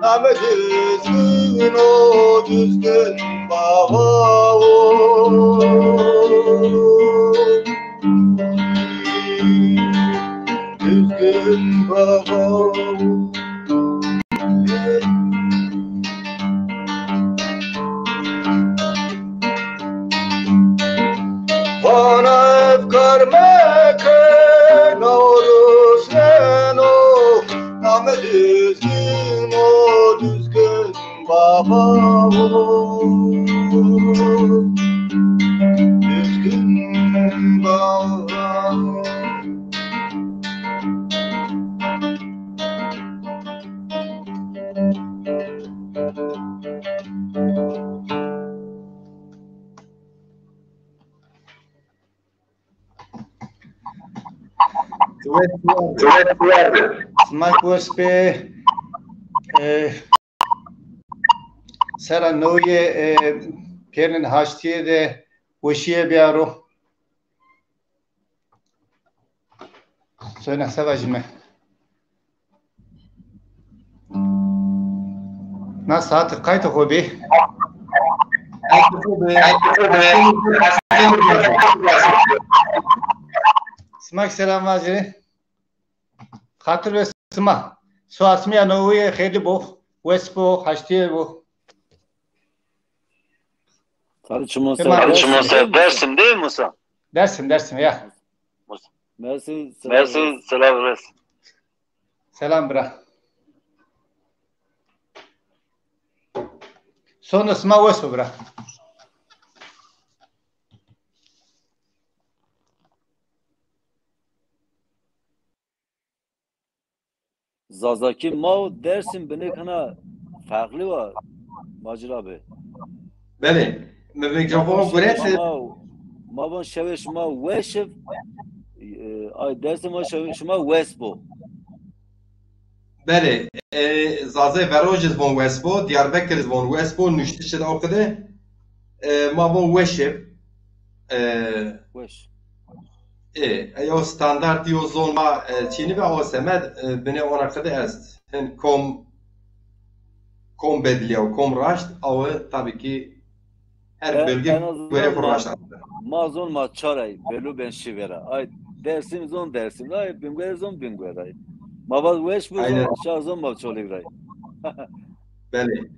name Düzgün o, Düzgün baba o. Düzgün baba. Vana efkar meke, na orus neno, name Düzgün o, Düzgün baba o. Düzgün baba. Sima weş bê. E, sera newîye, e, pêrnên haştîye de weşîye biyaro. Soyna se vajîme. Na saetî qaytê xo bî. Sima kî selam vajîrê. Xatir ve sima. So asmîya nowîye xêrlî bo. Wes bo, haştîye bo. Tabii çimon ser Dersim değil mi Musa? Dersim, Dersim ya. Mersin, selam. Mersin, selam. Selam bira. Sono sima wes bo bira. Zazakî ma û Dersim binêk hina ferqlî wa, Macir abi. Belê. Mi mîkrofon guret. Ma, ma von şewê şima weş ib. E, ay Dersim ma şewê şima wes bo. Belê. E, Zazê Veroj iz von wes bo, Diyarbekir iz von wes bo, nuştiş id o qide. E, ma von weş ib. E, Weş. Ê, eyo standart yo zon ma, e, çînî ve o semed, e, binê ona qide est. Hin kom, kom bedlîya û kom raşt, awe tabii ki her bölge en azından göre ma, raşt. Ma zon ma çaray, belû ben şî vera. Ay Dersim zon Dersim ray, Bingöl zon Bingöl ray. Ma vaz weş bu zon, şar zon ma Çolîg ray. Belê.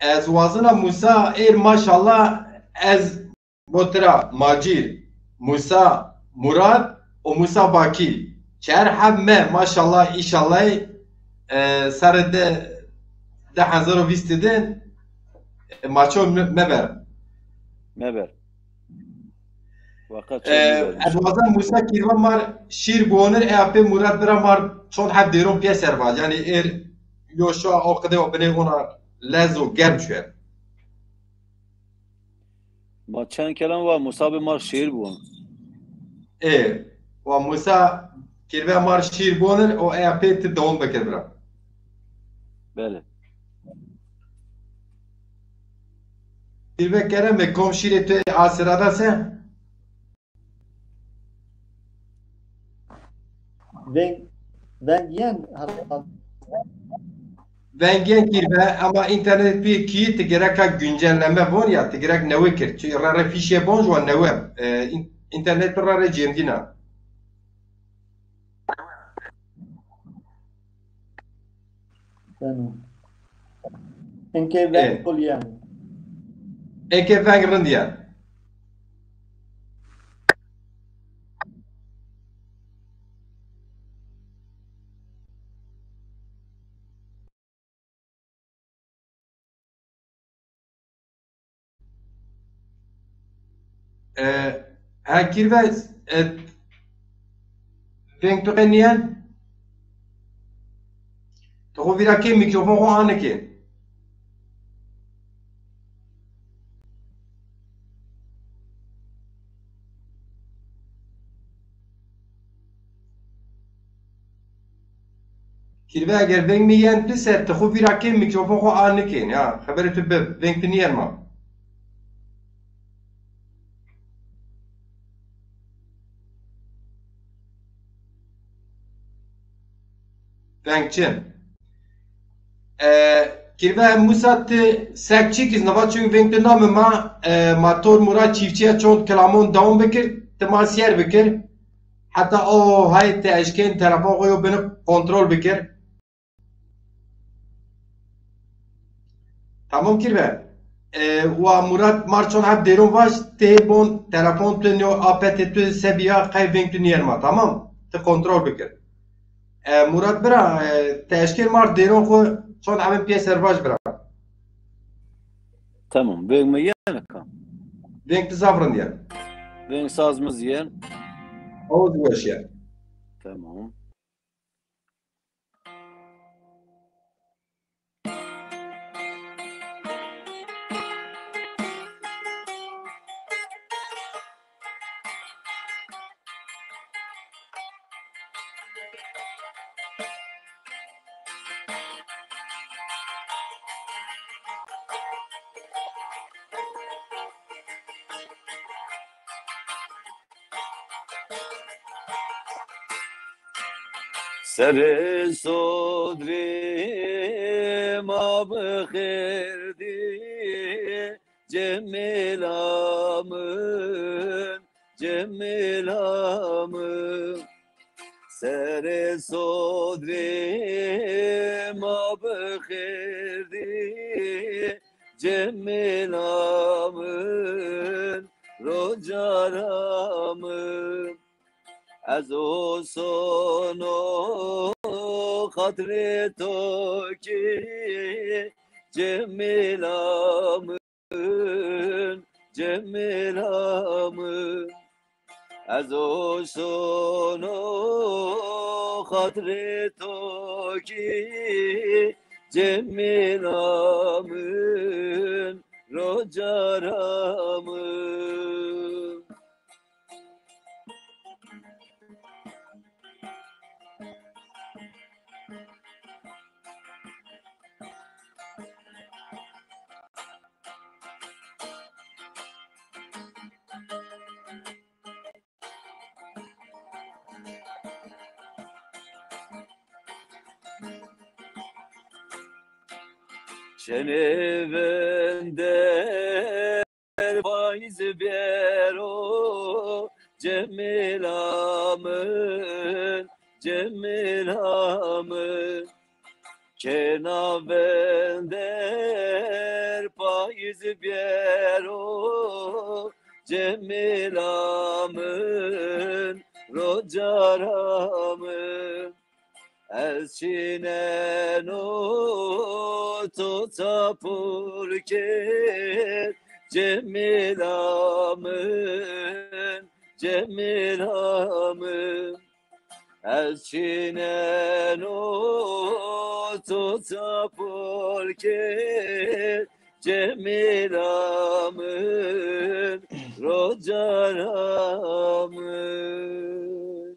Ez wazena Musa êr maşallah ez Bo tira Macîr, Musa, Murad û Musa Bakî. Çer heb me, maşallah, îşallah, e, serê de, di hezar û vîst de, e, ma ço me-, meber. Meber. Waqet ço meber. Ez wazen Musa kîrva mar şîr buonir, e apê Murad bira mar çond heb dêron pîyeser vaj. Yanî êr yo şo o qide o binê ona lez û germ şuer. Ma çend kelam wa Musa bi mar şîr bûn. Ê, wa Musa kirve mar şîr bonir o eya pê ti dewam bikir bira. Belê. Kirve kerem e kom şîrê tu asirada se? Veng, veng yen herhalde. Veng yen kîrve ama înternet pî kî ti gereka güncelleme von ya ti gerek newe kir. Çi rare fîşe bon jwa newe. E, în-, înternet pî rare cêmdîna. Beno. Enke veng qul yen. Enke veng rind yen. E, ha kîrve, e, veng tu qe nîyen? Tu xo vîra kê mîkrofon xo anike. Kîrve eger veng mi yen pise, ti xo vîra kê mîkrofon xo a nikên. Ya, xeberê tu bi, veng tu nîyen ma. Veng çin. E, kîrve Musa ti sek çîk iz nava çun veng tu nami ma, e, ma tor Murat Çiftçiye çond kilamon dewam bikir, ti ma siyer bikir. Heta o hay ti eşkên telefon xo yo bini kontrol bikir. Tamam kîrve. E, wa Murat mar çon heb dêron vaş, tê bon telefon tu neo apetê tu se biya qey veng tu nîyen ma, tamam? Ti kontrol bikir. E, Murat bira, e, ti eşkên mar dêron xo çon hemin pîyeser vaş bira. Tamam, veng mi yen ka? Veng tu zaf rind yen. Veng saz mi zî yen. Awiz weş yen. Tamam. Serê sodrê ma bi xêr dî, Cemila min, Cemila min. Serê sodrê ma bi xêr dî, Cemîla min, roca ra min. Ez o sono xatirê to kî, Cemîla min, Cemîla min. Ez o sono xatirê to kî, Cemîla min, roca ra min. Çenê vender payîz bêro, Cemîla min, Cemîla min. Kena vender payîz bêro, Cemîla min, roca ra min. Ez çîneno to çapul kerd, Cemîla min, Cemîla min. Ez çîneno to çapul kerd, Cemîla min, roca ra min.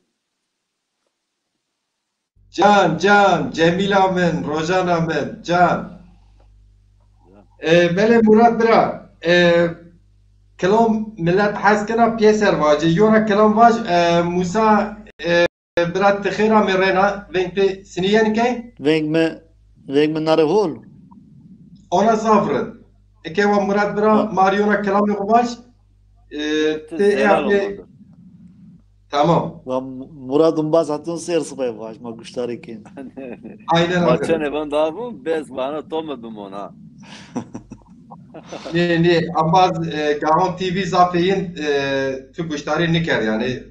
Can, can, Cemîla min, rojana min, can. E, belê Murat bira, e, kilom milet hes kena pêser vacê. Yona kilom vac, e, Musa, e, bira ti xêr amê rêna, veng pê sinî yenî key? Veng mi, veng mi nare hol. Ona zaf rind. Eke wa Murat bira, ha, ma rê yona kilamê xo vac. E, ti ti ê apê. Tamam. Wa Murat umbaz hatun ser sibay vac, ma guştarî kên. Aynen öyle. Ma çenê ben daha bu, bes bana to mi bimon ha. Nê, nê, ambaz, e, Gahon T V zafê yin, e, tu guştarî nikerd yani.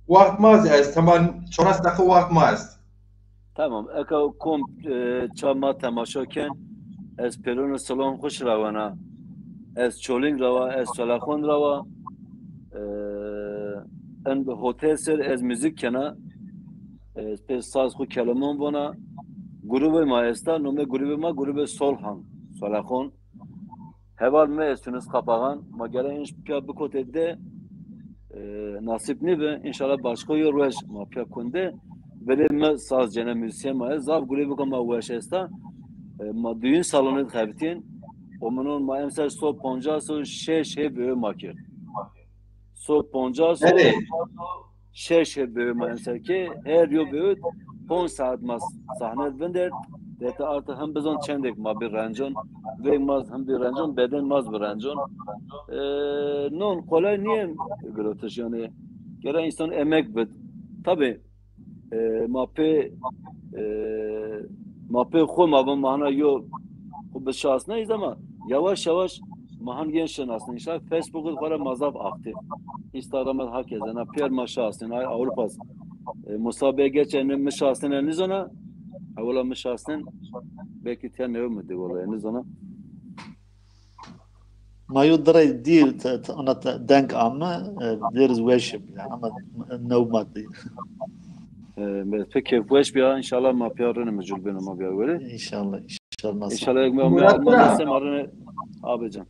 Waxt ma ez, ez, tamam, çoras deqe waxt ma ez. Tamam, eka kom, e, ça ma temaşo ken, ez pêrono silom xo şirawena. Ez Çoling ra wa, ez Çolaxon ra wa. E, en hotel ser ez müzik kena. Ez pê saz xo kelemon bona. Grubê ma esta, nomê grubê ma grubê Solhan, Çolaxon. Heval mi estun iz qapaxan, ma gere inş pîya bikotê de, e, nasîb nîbi, înşallah başka yo roj ma pîya kunde. Belê mi saz cene, müzisyen ma ez, zaf gurê biko ma weş esta. E, ma duyun salonê de xebitîn. O minon ma emser so poncas û şeş hê böğü ma kerd. So poncas û şeş hê böğü ma emser ke, her yo böğü ponc saet ma sahne vindert. Dete artık hem bizon çendek ma bir rencon, ve ma hem bir rencon, beden ma bir rencon. E, non kolay niye girotiş yani. Gere insan emek bid. Tabi, e, ma pê, e, ma pê xo ma vin mahna yo xo bişinasnayîz ama yavaş yavaş ma han yên şinasnayîz. Înşallah Facebook id xo ra ma zaf aktif. Instagram id hakeza. Na pîyer ma şinasnên. Ay Avrupa. E, Musa Bey geçen mi şinasnên nizona. Ewla mi şinasnên. Belkî tiya newe mi di wala nizona. Ma yo direy dî te, te, ona te, denk ame, e, deriz weş im yani ama new ma dî. E, pek keyfweş bîya, înşallah ma pîya rine mecul beno ma bîya were. Înşallah, înşallah. Înşallah ek ma Murat Alman Bey. Dese ma rine abi can.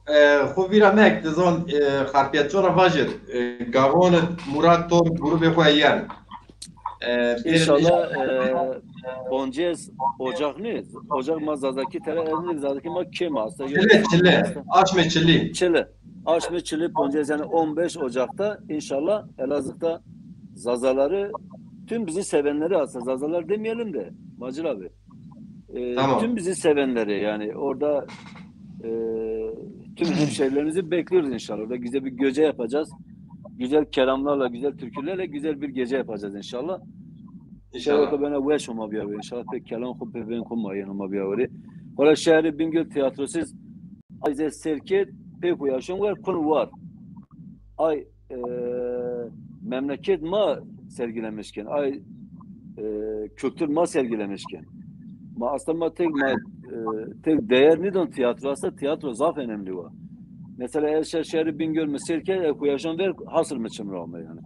E, xo vîra mek, dizon, e, xarpiyetço ra vajir, e, gavon id Murat Tor grubê xo yen. E, înşallah, e, poncês ocak nê, ocak ma Zazakî tere, ez nî Zazakî ma kêm asta. Çili, çili, aşmê çili. Çili, aşmê çili poncês yani on beş Ocak'ta inşallah Elazığ'da Zazaları, tüm bizi sevenleri aslında Zazalar demeyelim de Macir abi. E, tamam. Tüm bizi sevenleri yani orada, e, tüm hemşehrilerimizi bekliyoruz inşallah. Orada güzel bir gece yapacağız. Güzel kelamlarla, güzel türkülerle güzel bir gece yapacağız inşallah. İnşallah. Şeweke bena weş homa bîya were. İnşallah pek kelam xo pê veng xo ma yeno ma bîya were. Wela şehrê Bingöl tiyatrosuz ay zê sêr kerd, pê xuyaşon ver kun war. Ay, e, memleket ma sergilemiş ken, ay, e, kültür ma sergilemiş ken. Ma aslında ma tek ma, e, tek değer nidon tiyatro, aslında tiyatro zaf önemli var. Mesela ez şer-, şehrê Bingöl mi sêr kerd, e, xuyaşon ver hasıl mı çımra yani.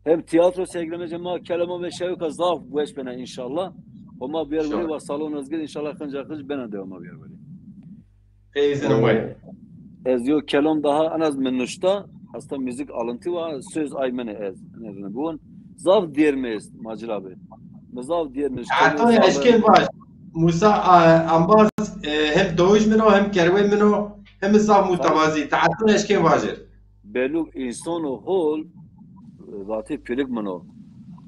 Hem tiyatro sergilemece ma kelama ve şevka zaf weş bena inşallah. O ma bir İnşallah. Wa salon özgür inşallah hınca hınc bena devama bir böyle. Ey izin Ee, way. Ez yo kelam daha en az min nuşta. Aslında müzik alıntı var. Söz ay mene ez. Ne bu? Zaf diyermez Macir abi. Mi zaf diyermez. Hatta eşkên vaj. Musa, a, ambaz, e, hem doğuş mino, hem kerwe mino, hem zaf mutevazî. Taetun eşkên vajir. Beluk insan o hol, e, vatê pilik mino.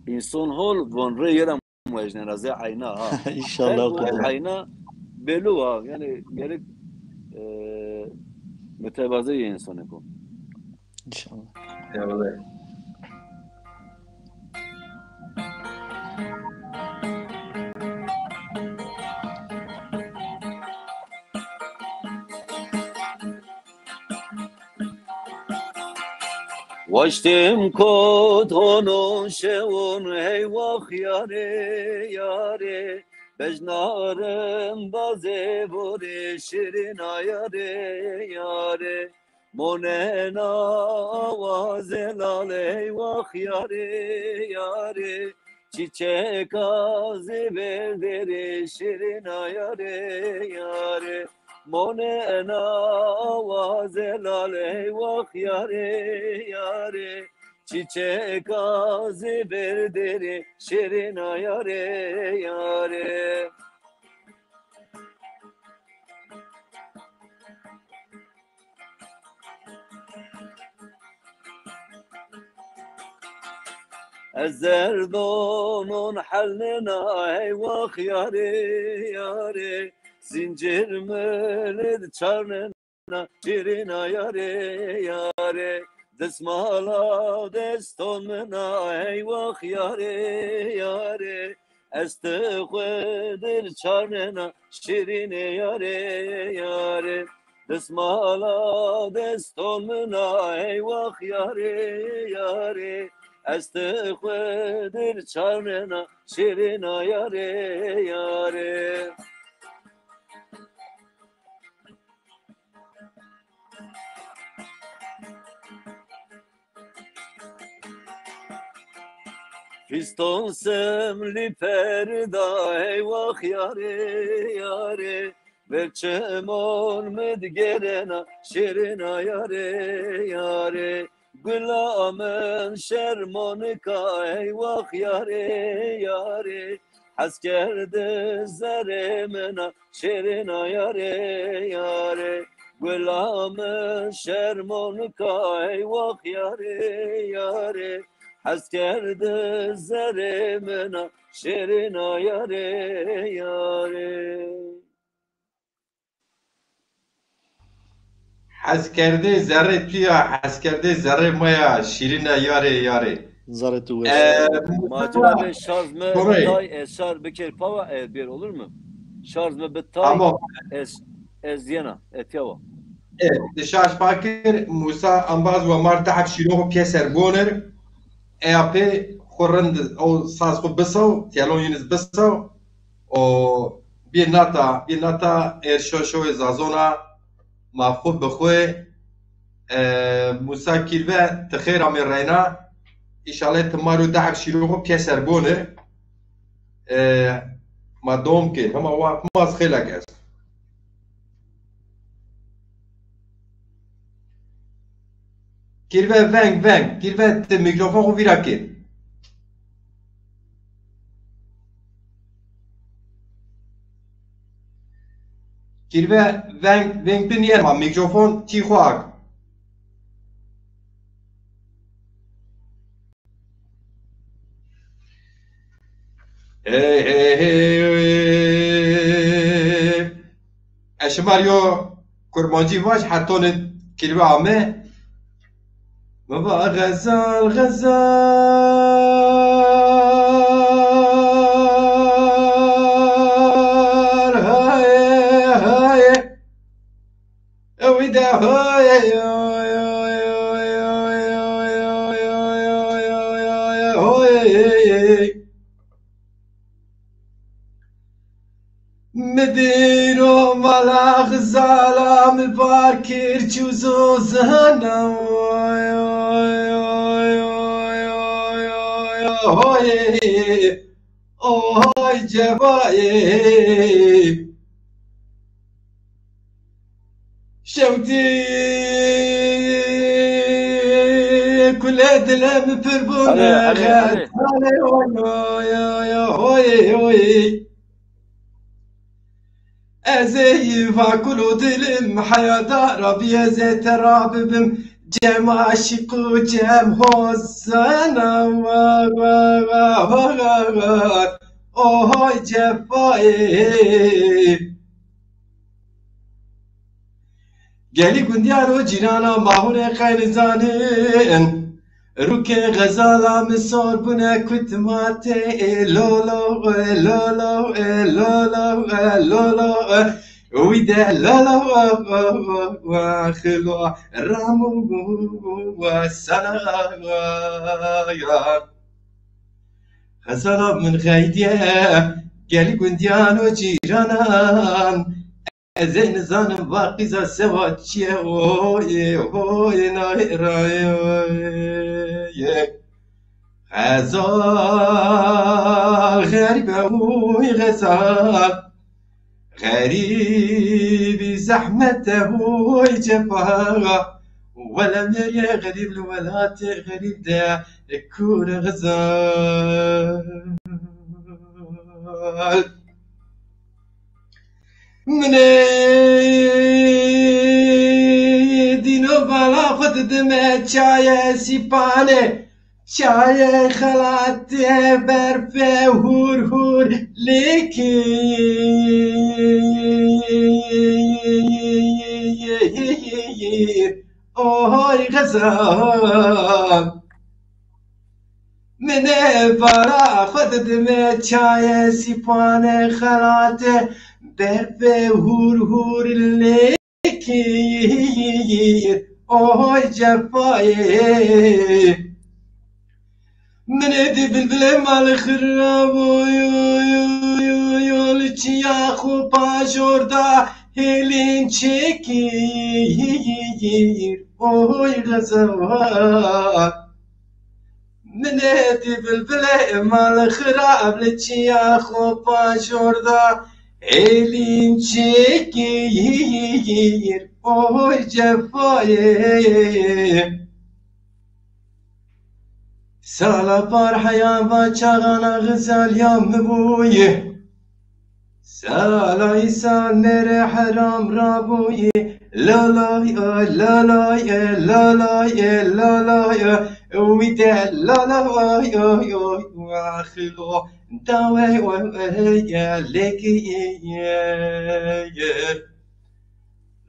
İnsan hol von re yera muejnena zê ayna ha. İnşallah. Her bu ayna beluk ha. Yani gerek, e, mütevazı insanı bu. İnşallah. Eyvallah. Waştêm kot honon şewon hey wax yarê, yarê. Bejnarim bazê vorê şirina yarê, yarê. Monena awazê lalê hey wax yarê, yarê. Çiçeka zî verderê şirina yarê, yarê. Monena awazê lalê wax yarê, yarê. Çiçeka zî verderê şirina yarê, yarê. Ez zerdonon helnena hey wax yarê, yarê. Zincir mi lid çarnena şirina yarê, yarê. Dismala deston mina hey wax yarê, yarê. Ez ti xwu dir çarnena şirînê yarê, yarê. Dismala deston mina hey wax yarê, yarê. Ez ti xwu dir çarnena şirîna yarê, yarê. Fiston semlî perda hey wax yarê, yarê. Ver çimon mi digerena şirina yarê, yarê. Gula min şermonika hey wax yarê, yarê. Hes kerdi zerê mina şirina yarê, yarê. Gula min şermonika hey wax yarê, yarê. Hes kerdi zerê mina şirina yarê, yarê. Hes kerdê zerrê tu ya, hes kerdê zerrê ma ya, şîrîne yarê, yarê. Zerrê tu weş. Ee, Macera ve şarj mi tay, ez şarj bikir pawa, e, bir olur mu? Şarj mi bitay, tamam. Ez, ez yena, etyawa. Evet, şarj pakir, Musa ambaz ve mar dehf şîro pyeser bonir. E A P xo rind, o saz xo bisaw, tiyalon yiniz bisaw. O bir nata, bir nata erşo şoy zazona, ma xo bi xo, e, Musa Kirve, ti xêr amê reyna. İnşallah ti maro dehf şîro xo pyeser bonir. E, ma dom kir, hema wa ma xêlek est. Kirve veng, veng, kirve ti mîkrofon xo vîra kir. Kirve veng, veng tu nîyen ma mîkrofon tî xo ak. Hey, hey, hey, hey. Ez şima rê yo kurmancî vaj, hetonê kirve ame. Mi va xezal, xezal, hay. Dêro mala Xizala mi bar kir çû zozana. Oy, oy, oy, oy, oy, oy, oy, oy, oy, cefayê. Şewtî kule dile mi pir bûne. Hadi, hadi, hadi. Xetale oy, oy, oy, oy, oy. Ez ê vakulo dilim heyada rabî, ez ê te ra bibim cem aşîq û cem hozana. Wa, wa, wa, wa, wa, wa. Ohoy cefayê. Gelî gundîyar û cîrana ma hûnê qey nizanin. Rûkê xezala mi sor bûne kutmatê, e, lolo, e, lolo, e, lolo, e, lolo, e, wî de lolo, e, e, e, e, xilo, ramu, e, sana, e, ya. Xezala min xeydiye, gelî gundîyan û cîranan. Ez ê nizanim va qîza sewa çi ye, hoy, hoy, nay, ray, ye. Xezal xerîb e, hoy, xezal. Xerîbî zehmet e, hoy, cefa. Wele mêrê xerîb li welatê xerîb de kûr e, xezal. Min ê dîno bala xwe didime çaye sîpane, çaye xelatê berfê hûr hûr lêkir. Oy xezal. Min ê bara xwe didime çaye sîpane xelate berfê hûr hûr lêkir. Oy cefayê. Min ê dî bilbilê mal xirab oy, oy, oy, oy, oy, li çiya xwe pajor da hêlîn çêkir. Oy xezal. Min ê dî bilbilê mal xirab li çiya xwe pajor da hêlîn çêkir. Oy cefayê. Sala par heya va çaxana xizaliya mi bûye. Sala îsal mêrê heram ra bûye. Lalay, lalay, lalay, lalay. Wî de lalay, oy, oy, axilo. Dawey, oy, oy, lêkî.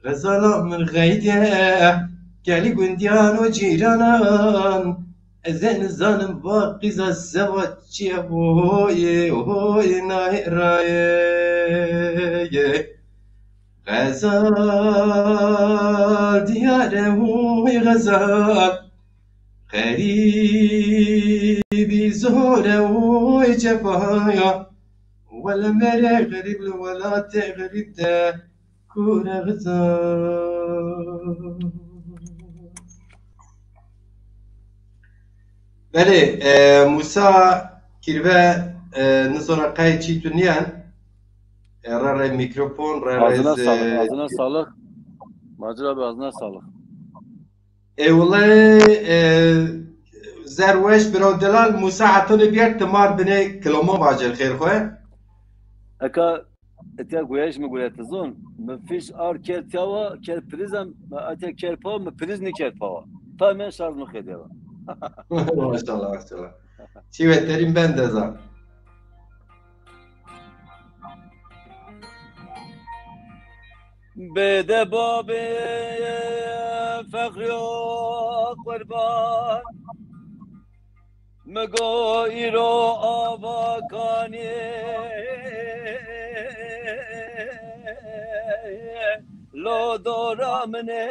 Xezala min xeyde, gelî gundîyan û cîranan, ez ê nizanim va qîza sewa çi ye, hoyê, hoyê nayê rayê. Xezal diyar e, hoy xezal, xerîbî zor e, hoy cefa ya. Wele mêrê xerîb li welatê xerîb de kûr e xizal. Belê, e, Musa Kîrve, e, nizona qey çî tu nîyen. E, re re mîkrofon, re re Ağzına sağlık, ağzına sağlık. Macir abi, ağzına sağlık. Ê wele, e, zerweş biraw delal, Musa hetanê biyar timar binê kiloma vacir xêr xwe. Eka etiya goyayış mi gure tizon. Mi fiş ar ker tiyawa, ker prizem, etiya ker pa, mi priz ni ker pawa. Ta men şarj mi xediyawa. Maşallah, maşallah. Çi veterîn ben de zan. Bêde babê Fexrîyo qurban. Mi go îro ava kanî lo dora min ê,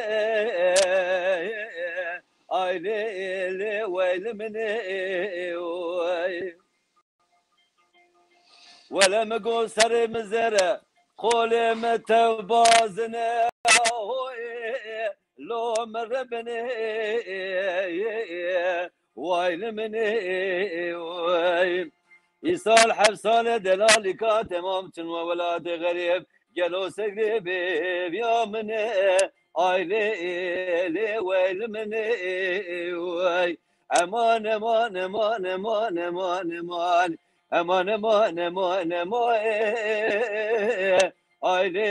ay lê lê wey li min ê, wey. Wele mi go serê mi zere, Xolê mi tew bazine, hoy, lo mi rebine, way li minê, way. Îsal heft sale delalîka temam çin we welatê xerîb, gelo segrê bê viya minê, ay lê, lê, way li minê, way. Eman, eman, eman, eman, eman, eman. Eman, eman, eman, eman, e, e, e. Ay lê,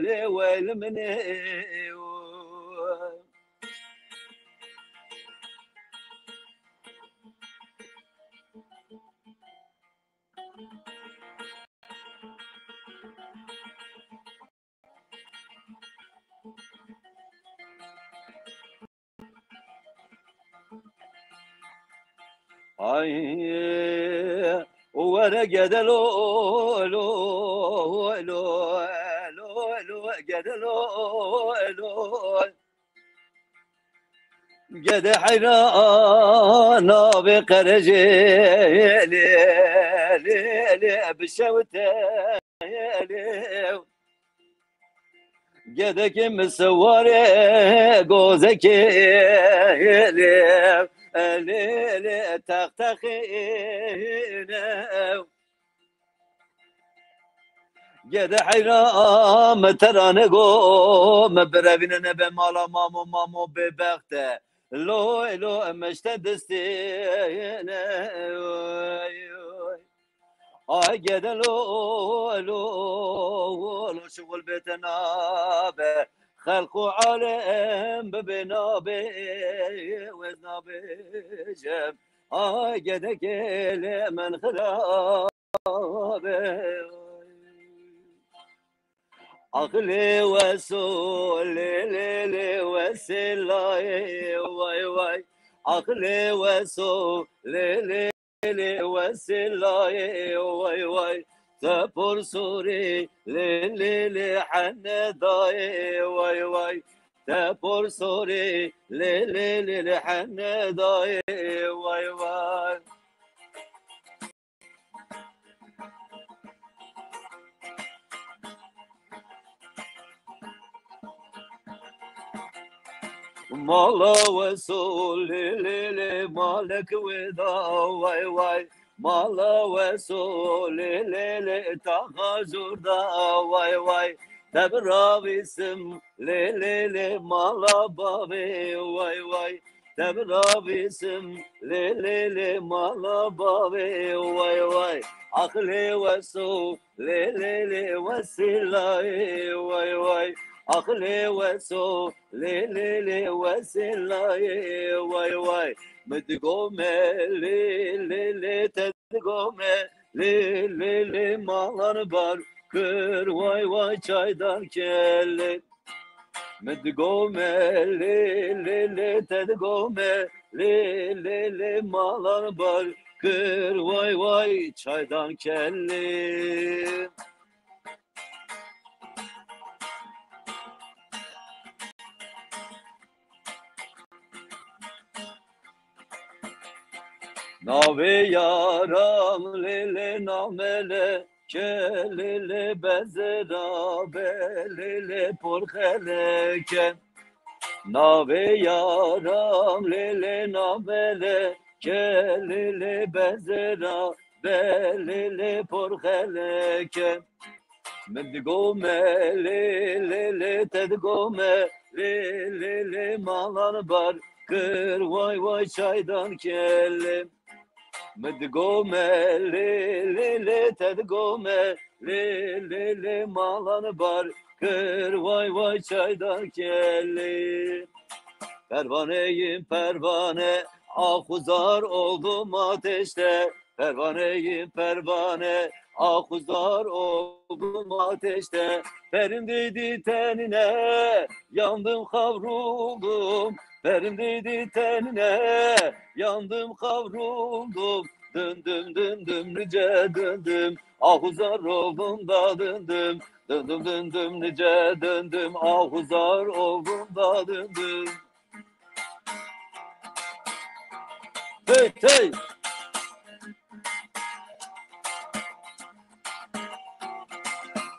lê, welê min ê, e, e, o. Ay, were gede lo, lo, lo, lo, lo, gede lo, lo. Gede heyran abi qerecê, li, li, li, bişewte, li. Gedekê mi seware gozekê, li, li, li, teq teqîne. Gede heyran mi terane go, mi birevîne nebe mala mamo, mamo bêbexte. Loy, loy, meşte distine. Oy, oy. Ay gede lo, lo, lo, şuxul bete nabe. Xelq û alem bibe nabe, wez nabe cem. Ay gede gelê min xirabe. Aqilê weso lê, lê, lê, wesê layê, way, way. Aqilê weso lê, lê, lê, wesê layê, way, way. Te por sorê lê, lê, lê, hene dayê, way, way. Te por sorê lê, lê, lê, lê, hene dayê, way, way. Mala weso lê, lê, lê, malek weda, way, way. Mala weso lê, lê, lê, taxa jorda, way, way. Tebi ravîsim lê, lê, lê, mala bavê, way, way. Tebi ravîsim lê, lê, lê, mala bavê, way, way. Aqilê weso lê, lê, lê, wesê layê, way, way. Aqilê weso lê, lê, lê, wesê layê, way, way. Mi digome lê, lê, lê, te digome lê, lê, lê, malan bar kir, way, way, çaydan kelê. Mi digome lê, lê, lê, te digome lê, lê, lê, malan bar kir, way, way, çaydan kelê. Navê yaram lê lê namele ke, lê lê bezira be, lê lê porxele ke. Navê yaram lê lê namele ke, lê lê bezira be, lê lê porxele ke. Mi digome lê, lê, lê, te digome lê, lê, lê, malan bar kir, way, way, çaydan kelê. Mi digome lê, lê, lê, te digome lê, lê, lê, malan bar kir, way, way, çaydan kelê. Pervaneyim pervane, axuzar oldum ateşte. Pervaneyim pervane, axuzar oldum ateşte. Perim değdi tenine, yandım, kavruldum. Perim değdi tenine, yandım, kavruldum. Döndüm, döndüm, nice döndüm. Axuzar oldum da döndüm. Döndüm, döndüm, nice döndüm. Axuzar oldum da döndüm. Hey, hey.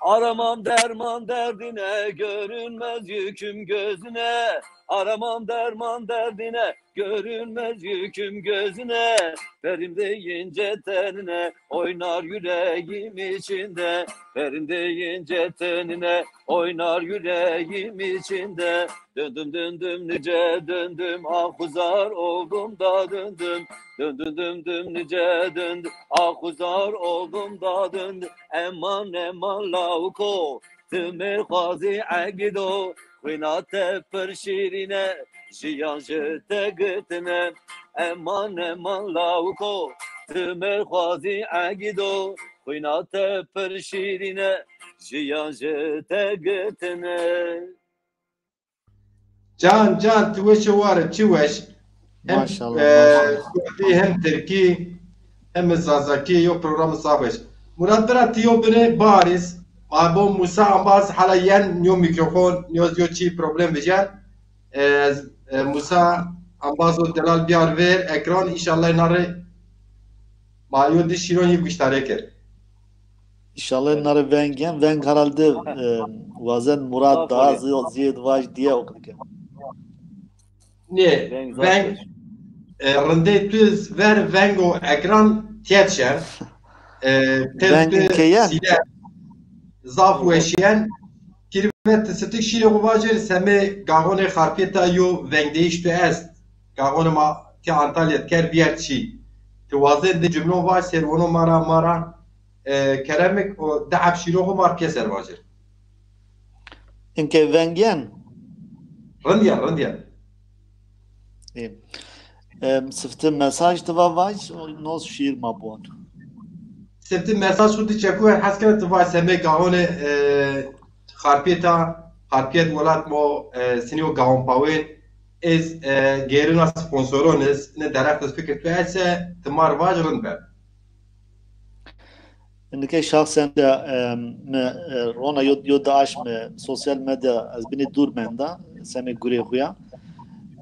Aramam derman derdine, görünmez yüküm gözüne. Aramam derman derdine, görünmez yüküm gözüne. Verim deyince tenine, oynar yüreğim içinde. Verim deyince tenine, oynar yüreğim içinde. Döndüm döndüm nice döndüm, ah uzar oldum da döndüm. Döndüm döndüm nice döndüm, ah uzar oldum da döndüm. Eman eman lawiko, ti mêrxwazî egido, xwîna te pir şîrîne, jiyan ji te gitine. Eman eman lawiko, ti mêrxwazî egido, xwîna te pir şîrîne, jiyan ji te gitine. Can, can, ti weş û war ê, çi weş. Hem, Maşallah, e, maşallah. Kurdî, hem Tirkî, hem Zazakî, yo program zaf weş. Murat bira, ti yo binê barîs, ma bo Musa Ambaz hala yen yo mîkrofon, yo, yo çî problem vijyen. E, e, Musa Ambaz û delal biyar ver ekran, înşallah nare ma yo di şîron yê guştarê kir. Înşallah nare veng yen, veng herhalde, e, wazen Murat daha zî-, zîyed vaj diye o qide ke. Nê, veng zaf veng, weş. E, rindê tu ver veng û ekran tiyet şer. E, tel Veng tu ke yen? Sîle zaf weş yen. Kirve ti sitik şîrê xo vajêr, semê gaxonê Xarpêta yo vengdeyîş tu est. Gaxonê ma ti Antalya diker bîyer çî. Ti wazên di cumlon vaj ser wono ma ra, ma ra, e, keremik û di heb şîro xo ma rê pêser vajir. Inke veng yen? Rind yen, rind yen. Ê. Em, sifte mesaj ti va vaj, o nos şîr ma bon. Sifte mesaj xo di çekuwe hes kena ti vaj semê gaxonê, e, Xarpêta, Xarpêt welat mo, e, sinî o gaxon pawên, ez, e, gêrina sponsoron iz, ne derheq iz fikir tu ese, ti ma rê vaj rind ben. Nike şahsen de, e, mi, e, rona yo, yo di aşm mi sosyal medya ez binê dûr menda, semê gurê xo ya.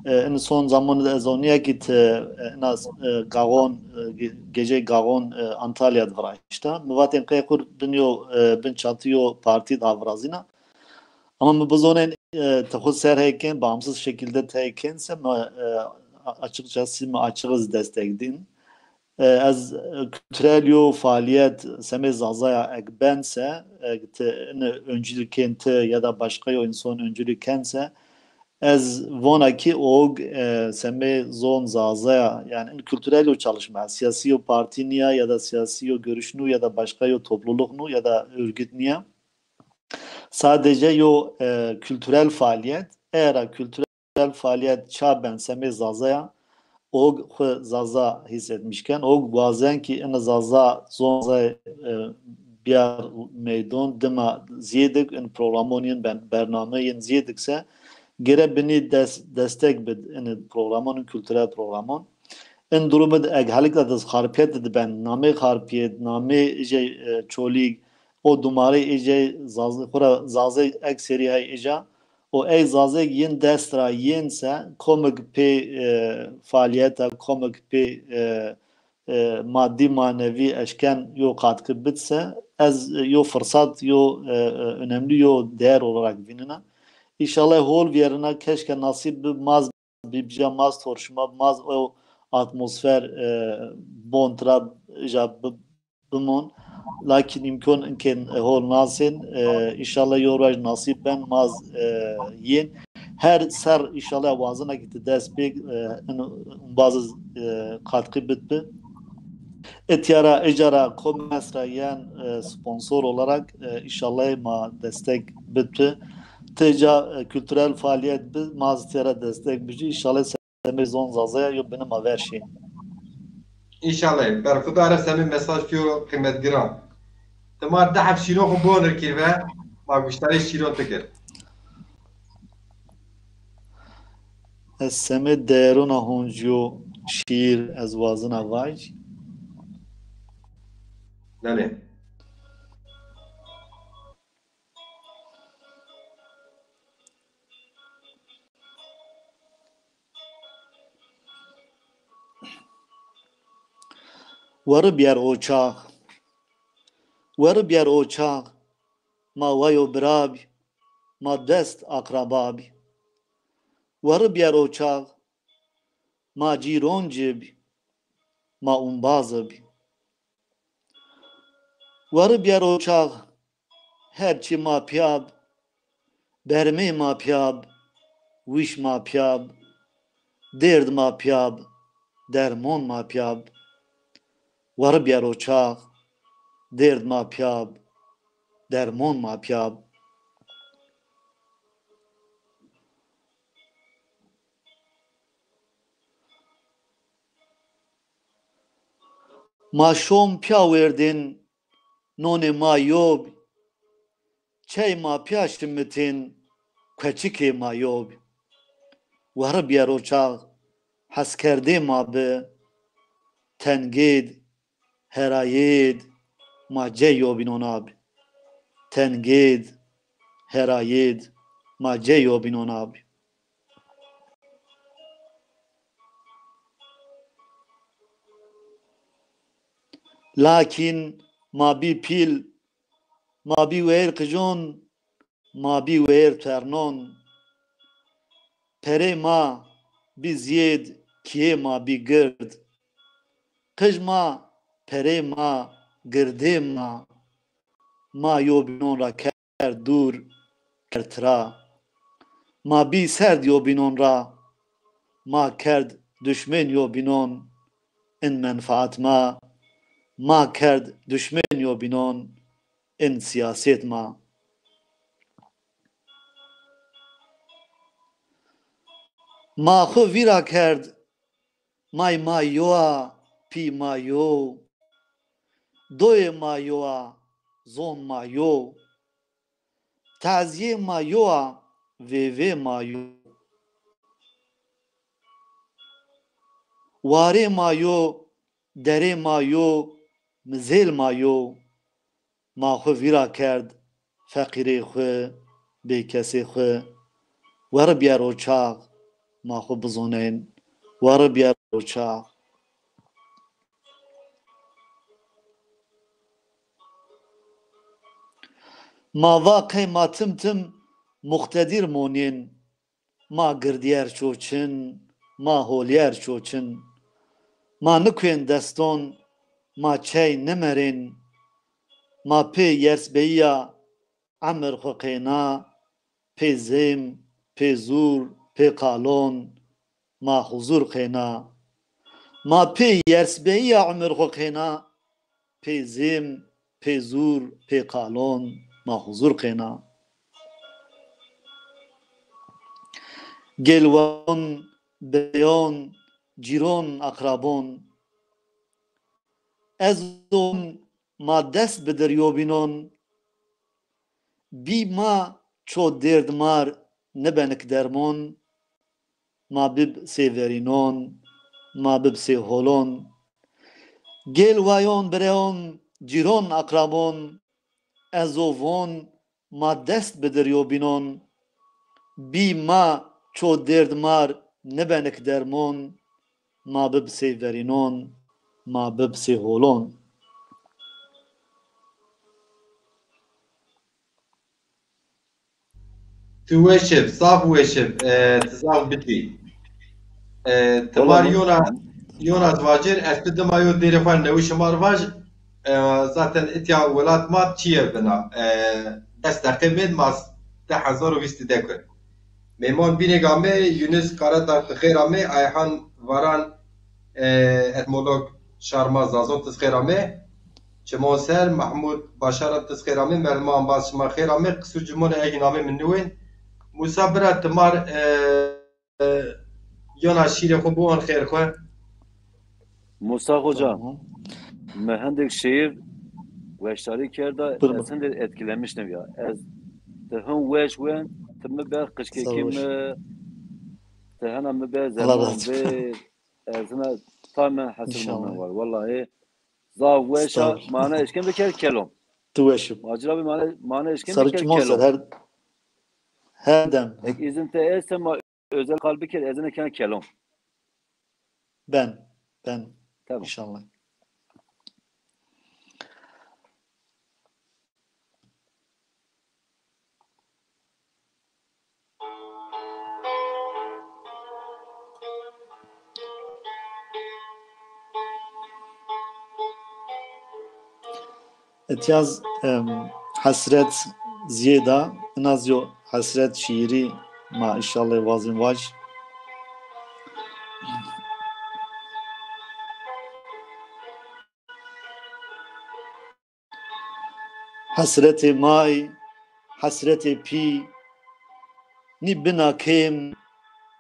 E, in son zamanî de ez onîya ki ti, e, ina, e, gaxon, e, ge-, gecey gaxon, e, Antalya de viraşta. Mi vatên qey xur bin yo, e, bin çatî yo partî de avirazîna. Ama mi bizonên, e, ti xu ser heyken, bağımsız şekilde ti heyken se mi, e, a-, açıkçası mi açığız destek din. E, ez, e, kültürel yo faaliyet semê Zazaya ek bense, e, ti, ini öncülük ken ti ya da başka yo insan öncülük kense, ez vona ki og, e, semê zon Zazaya, yani in kültürel yo çalışma, siyasi yo parti niya ya da siyasi yo görüş nu ya da başka yo topluluk nu ya da örgüt niya. Sadece yo, e, kültürel faaliyet, era kültürel kültürel faaliyet ça ben semê Zazaya, og xu Zaza hissetmişken, og wazen ki in Zaza zon Zazay, e, biyar meydon, dima ziyêdik in programon yin ben, bername yin ziyêdik se, gere binî des-, destek bid in programon, in kültürel programon. In durum id eg helik de Xarpiyet de ben, namê Xarpiyet, namê ijê, e, Çolîg, o dumarê ijê Zaz-, xura Zazê ek serî hay ija, û ey Zazek yin dest ra yin se, komik pê, e, faaliyeta, komik pê, e, e, maddi manevi eşken yo katkı bit se, ez, e, yo fırsat, yo, e, e, önemli yo değer olarak vinina. İnşallah hol viyerina, keşke nasip bi maz bibca maz torşima, maz o atmosfer, e, bon tira ja bi-, bimon. Lakin imkon inken, e, hol nasin, e, inşallah yo roj nasip ben maz, e, yin. Her ser inşallah wazina ki ti dest pêk, e, in, bazı, e, katkı bit bi. Etiyara, ecara, komens ra yen, e, sponsor olarak, e, inşallah ma destek bit bi. Teca, e, kültürel faaliyet bi, maz tiyara destek bici. İnşallah semê zon Zazaya yo binima ver şî. Înşallah. Berxudar e semê mesaj tu yo qîmetgiran. Ti ma di heb şîron xo bonir kîrve, ma guştarê şîron ti kir. Ez semê değerona honc yo şîr ez wazina vaj. Belê. Weribîyer o çax. Weribîyer o çax. ma weyo bira bî, ma dest aqraba bî. Werri biyero çax, ma cîron ci bî, ma umbazi bî. Werri biyero çax, her çî ma pîya bi, bermê ma pîya bi, wîş ma pîya bi, dêrd ma pîya bi, dermon ma pîya bi. Werri biyero çax, dêrd ma pîya bi, dermon ma pîya bi. Ma şom pîya werdên, nonê ma yo bî. Çey ma pîya şimitên, kueçikê ma yo bî. Werri biyero çax, heskerdê ma bi, tengêd, herayêd, ma cey yobînon a bî. Tengêd, herayêd, ma cey yobînon a bî. Lakîn ma bî pîl, ma bî weyr qijon, ma bî weyr ternon. Perê ma bî ziyêd, kîyê ma bî gird. Qij ma, perê ma, girdê ma, ma yobînon ra kerd dûr, kerd tira. Ma bî serd yobînon ra, ma kerd duşmên yobînon, in menfaat ma, ma kerd duşmên yobînon, in sîyasêt ma. Ma xwu vîra kerd, may ma yo a, pî ma yo, doyê ma yo a, zon ma yo, tazîyê ma yo a, vêvê ma yo. Warê ma yo, derê ma yo, mizêl ma yo. Ma xwu vîra kerd, feqîrê xwu, bêkesê xwu. Werri biyero çax, ma xwu bizonên. Werri biyero çax. Ma va qey ma tim tim muqtedîr monên. Ma girdîyer çoçin, ma holîyer çoçin. Ma nikuên deston, ma çey nimerên. Ma pê yersbeyîya emir xwu qêna, pê zêm, pê zûr, pê qalon, ma huzur qêna. Ma pê yersbeyîya emir xwu qêna, pê zêm, pê zûr, pê qalon, ma huzur qêna. Gêlwayon, bireyon, cîron, aqrabon. Ez on ma dest bidir yobînon. Bî ma ço dêrd mar nibenik dermon. Ma bib sê verînon, ma bib sê holon. Gêl wayon, bireyon, cîron, aqrabon, ez o von, ma dest bidir yobînon. Bî ma ço dêrd mar nibenik dermon, ma bib sê verînon, ma bib sê holon. Tu weş ib, zaf weş ib, e, tu zaf bicî. E, ti mar yona, yona vacir, ez tu dima yo dêrê xwe newişi mar vaj, e, zaten itya welat ma çiye bina. E, des deqe mên ma di hezar û vîst de kur. Mêmon bînêga me, Yunus Karadaş, ti xêr amê, Ayhan Varan, e, etmolog şar ma Zazon, ti xêr amê. Çimon ser, Mahmud Başaran, ti xêr amê, merdiman baz şima xêr amê, qisû cimon egîn amê min niwên. Musa bira ti mar, e, e, yona şîrê xwe biwan xêr xwe. Musa Hoca, tamam, mi hindêk şiir weşdarî kerda, buyurun, ez hindêk etkilemiştim ya. Ez, ti hin weş wen, ti mi ber qişkekî mi, ti hena mi ber zerman ver, ez hina taymen hesil mi war. Wellahî, zaf weş a, mane eşken biker kelom. Tu weş ib. Macir abi, mane, mane eşken biker kelom. Sarı çimon ser, her, her dem. Ek izin te ese ma özel kal biker, ez ine kena kelom. Ben, ben. Tamam. İnşallah. Etiyaz, em, hesret ziyêda, inaz yo hesret şiiri ma inşallah vazin vaj. Hesretê may, hesretê pî, nî bina kêm,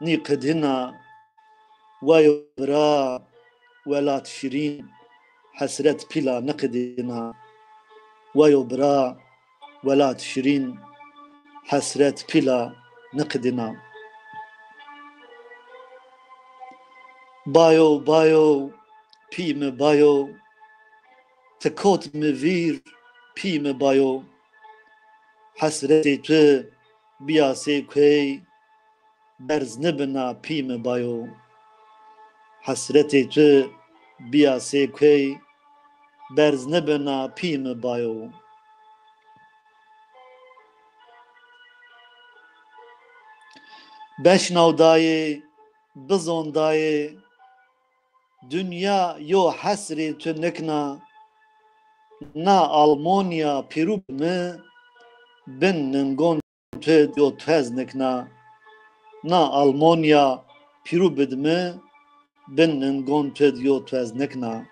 nî qidina, wayo bira, welat şirîn, hesret pîla niqidina. Wayo bira, welat şirîn, hesret pîla niqidina. Bayo, bayo, pî mi bayo, ti kot mi vîr, pî mi bayo. Hesretê tu bîya sê kuey, berz nibina pî mi bayo. Hesretê tu bîya sê kuey, berz nibina pî mi bayo. Beşnaw dayê, bizon dayê, dinya yo hesrê tu nikna. Na Almonya pîrû bi mi, bin ningon tu yo tuez nikna. Na Almonya pîrû bid mi, bin ningon tu yo tuez nikna.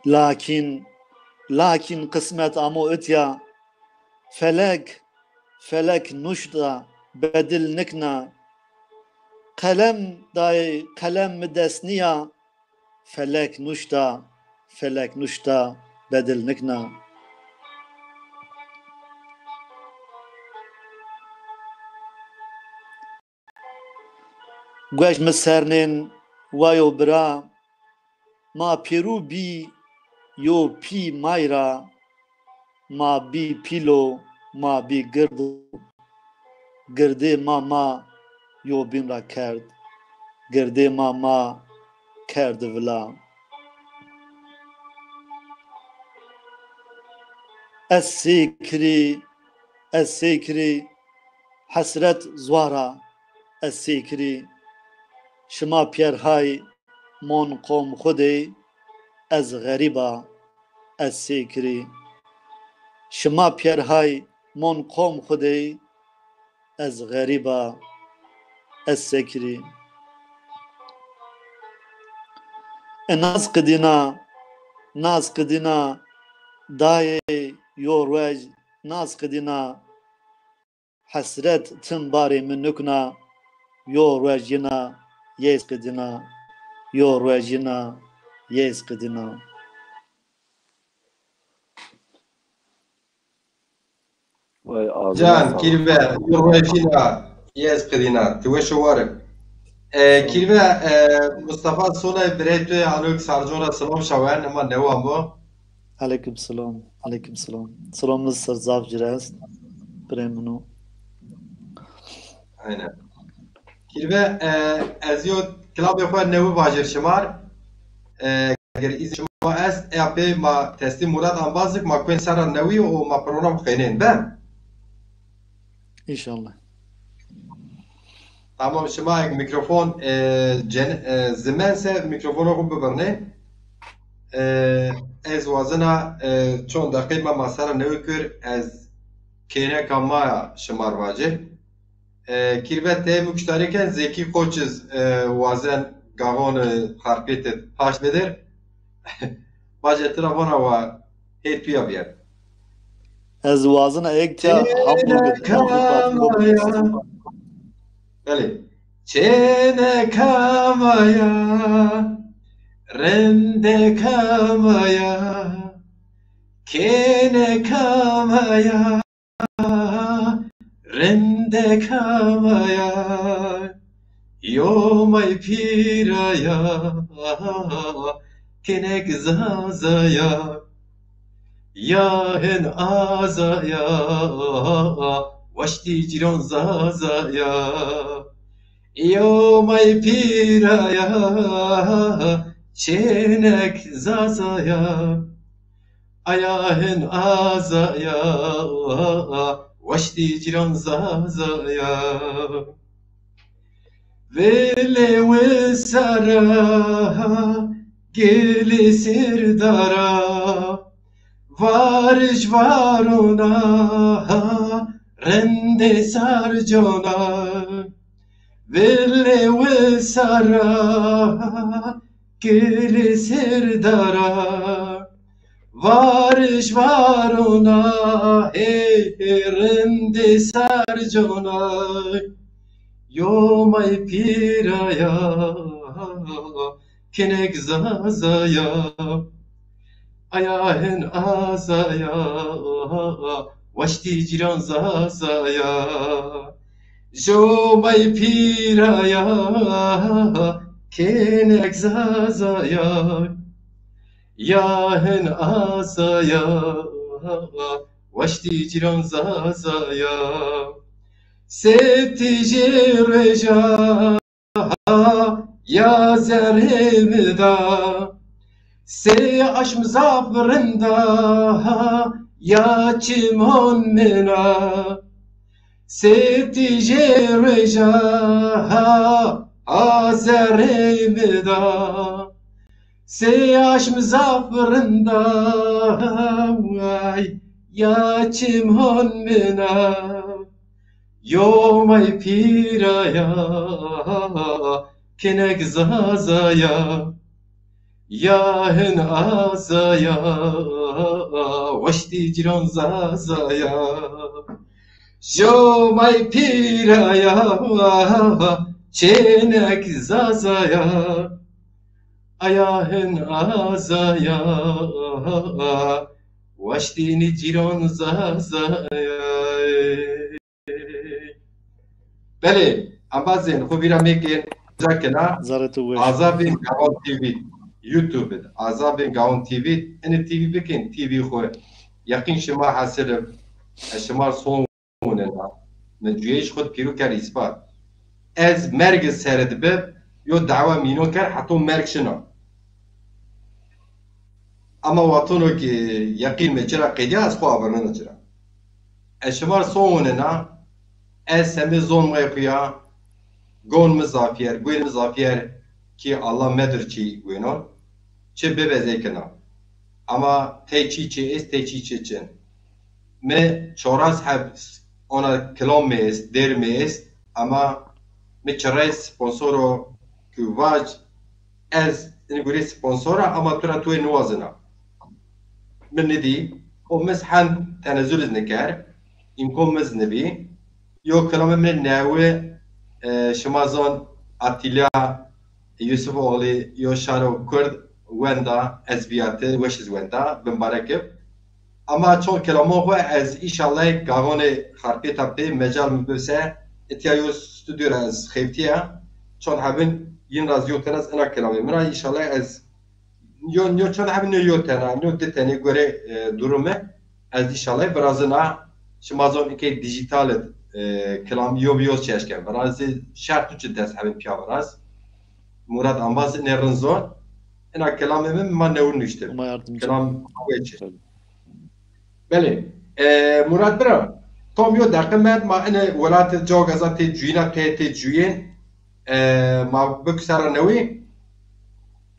Lakîn, lakîn qismet amo itya, felek, felek nuşta bedil nikna. Qelem dayê, qelem mi dest niya, felek nuşta, felek nuşta bedil nikna. Guej mi sernên wayo bira, ma pêrû bî yo pî may ra, ma bî pîlo, ma bî girdo. Girdê ma ma yo bîn ra kerd, girdê ma ma kerd vila. Ez sêkirî, ez sêkirî, hesret zuara ez sêkirî. Şima pîyer hay mon qom xwu dey, ez xerîb a, ez sêkirî. Şima pîyer hay mon qom xwu dey, ez xerîb a, ez sêkirî. E naz qidîna, naz qidîna, dayê yo ruej naz qidîna. Hesret tim barê mi nukna, yo ruej yina yêz qidîna, yo ruej yina yêz qidîna. Vay ağzına sağlık. Can, kirve, yo ruej yina yêz qidîna. Ti weş û war ib. E, kirve, e, Mustafa Solay birey tu, ano ki Sarcon ra selam şawen, ama newan bo. Aleyküm selam. Aleyküm selam. Selamımız ser zaf cire est. Birê mino. Aynen. Kirve, e, ez yo kilamê xwu newi vajir şimar. E, eger îzin şima est, e, pê ma Teslîm Murat ambaz dik, ma kuên serra newi û ma program xeynên. Bem? İnşallah. Tamam, şima ek mikrofon, e, cen-, e, zimen se mikrofono xwu bibirnê. E, ez wazena, e, çond deqey ma masara newî kir, ez kêneka ma ya şimar vacê. E, kirve tey mukştarî ken Zekî Koçiz, e, wazen gaxon, e, xarpêt paşt bidir. Bacê tira vana wa hê tuya bîyer. Ez wazena ek tiya hamburger. Belê. Çêneka ma ya, rindeka ma ya, kêneka ma ya. Rindeka ma ya, yo may pîra ya, kênek zaza ya, ya hin aza ya, waştî cîran zaza ya. Yo may pîra ya, çênek zaza ya. Aya hin aza ya, waştî cîran zaza ya. Vêlê wisara, Gilê sêrdara, varij varona, rindê sarcona, vilê wisara, gilê sêrdara, varij varona, hey, hey, rindê sarcona, yo may pîraya, kinek zazaya, aya hin azaya, waştî cîran zazaya. Jo may pîraya, kinek zazaya, ya hin azaya, waştî cîran zazaya. Sê tîjê roja, ya zerrê mi da, sê aşm zaf rinda, ya çimon min a. Sê tîjê roja, ha zerrê mi da, sê aşm zaf rinda, ay, ya çimon min a. Yo may pîraya, kinek zazaya, ya hin azaya, waştî cîran zazaya. Jo may pîraya, çênek zazaya, aya hin azaya, waştî nî cîran zazaya. Belê, embazên xo vîra mêkên, ca kena. Zarê tu weş. Azabên Gawan T V, YouTube id. Azabên Gawan T V, ini T V bikên, T V xo. Yeqîn şima hesil ib. Ez şima r son winena. Mi cuyeyîş xo di pîrû kerd îspat. Ez merg id ser id bib, yo dawa mîno kerd, heto merg şina. Ama watono ki yeqîn mi ci ra qedîya, ez xo avernena ci ra. Ez şima r son winena, ez semê zon may xuya, gon mi zafîyer, guên mi zafîyer ki Allah medir çî wênon, çi bibe zey kena. Ama tey çî çi est, tey çî çi çin. Mi çoras heb ona kilam mi est, dêr mi est, ama mi çirey sponsoro ku vac, ez ini gurê sponsor a, ama tu ra tu ê niwazena. Mi nidî, o mi hend tenezul iz niker, îmkon mi iz nibî. Yo kilame mi newi, e, şima zon Atîlya Yusuf Oğlu yo şaro Kurd wenda, ez vîyati, weş iz wenda, bimbarek ib. Ama çon kelamon xo ez înşallah gaxonê xarpêta pê mecal mi bibse, itiya yo stüdyo ra ez xeftîya, çon hebin yin ra zî yo tena ez ina kelamê min a, înşallah ez yo, yo çon hebin yo, yo tena, yo di tenê gore, e, durume, ez înşallah virazina, şima zon ikey dijital id, e, kelam yo bi yo çeşken. Virazî şert tu çi dest hebin piya viraz. Murat Ambaz ne rin zon. Ina kelamê min ma newir nuşte. Ma yardımcı. Kelam weçi. Tabii. Belê. E, Murat bira, tom yo deqe mend ma ine welatê cawk ez a tê cuyîna, tê tê cuyên, e, ma bik sera newî.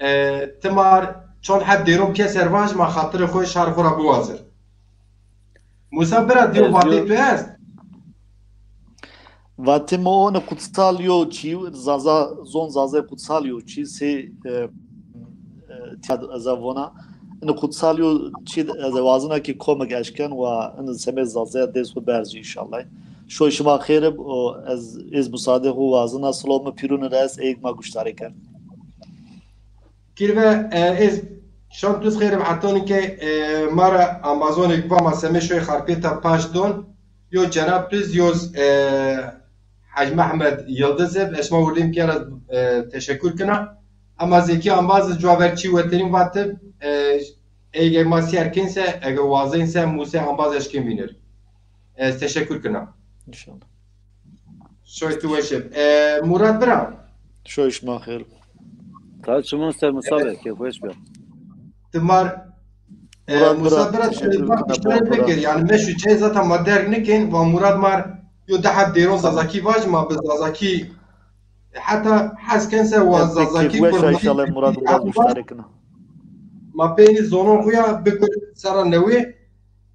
E, ti mar çond heb dêron pîyeser vaj, ma xatirê xo şar xo ra biwazir. Musa bira, diyo vatê tu est? Vatê mi o, ini kutsal yo çî, Zaza, zon Zazay kutsal yo çî, sê, e, e, tîya ez a vona. Ini kutsal yo çî, ez a wazina ki komik eşken wa ini semê Zazaya dês xo berzî înşallah. Şoy şima xêr ib, o ez, ez musadê xo wazina, silo mi pîrûn ra est, eyg ma guştarê kerd. Kirve, e, ez şan tuz xêr ib, hetanî ke, e, ma ra ambazonêk va ma semê şoy xarpêta paş don, yo cenab tuz, yoz, e, Hec Mehmed Yildiz ib, ez şima wirdîm ke ra, e, teşekkür kina. Ama zekî ambaz cuwa ver çî weterîn vatib, e, ege ma sîyer kên se, ege wazên se, muse ambaz eşkên vînir. Ez teşekkür kina. İnşallah. Şoy tu weş ib. E, Murat bira. Şoy şima xêr. Ta çiman ser Musa be, keyf weş be. Ti mar, e, Musa bira, bira, teşekkür ederim. Bak, işler bekir. Yani meşru çey zaten ma derg nikin, va Murat mar, yo de heb dêron Zazakî vaj, ma bi Zazakî, e, heta hes ken se wa Zazakî, keyf weş, inşallah Murat, Murat muştarek kina. Ma peynî zonon xo ya bikur sera newî.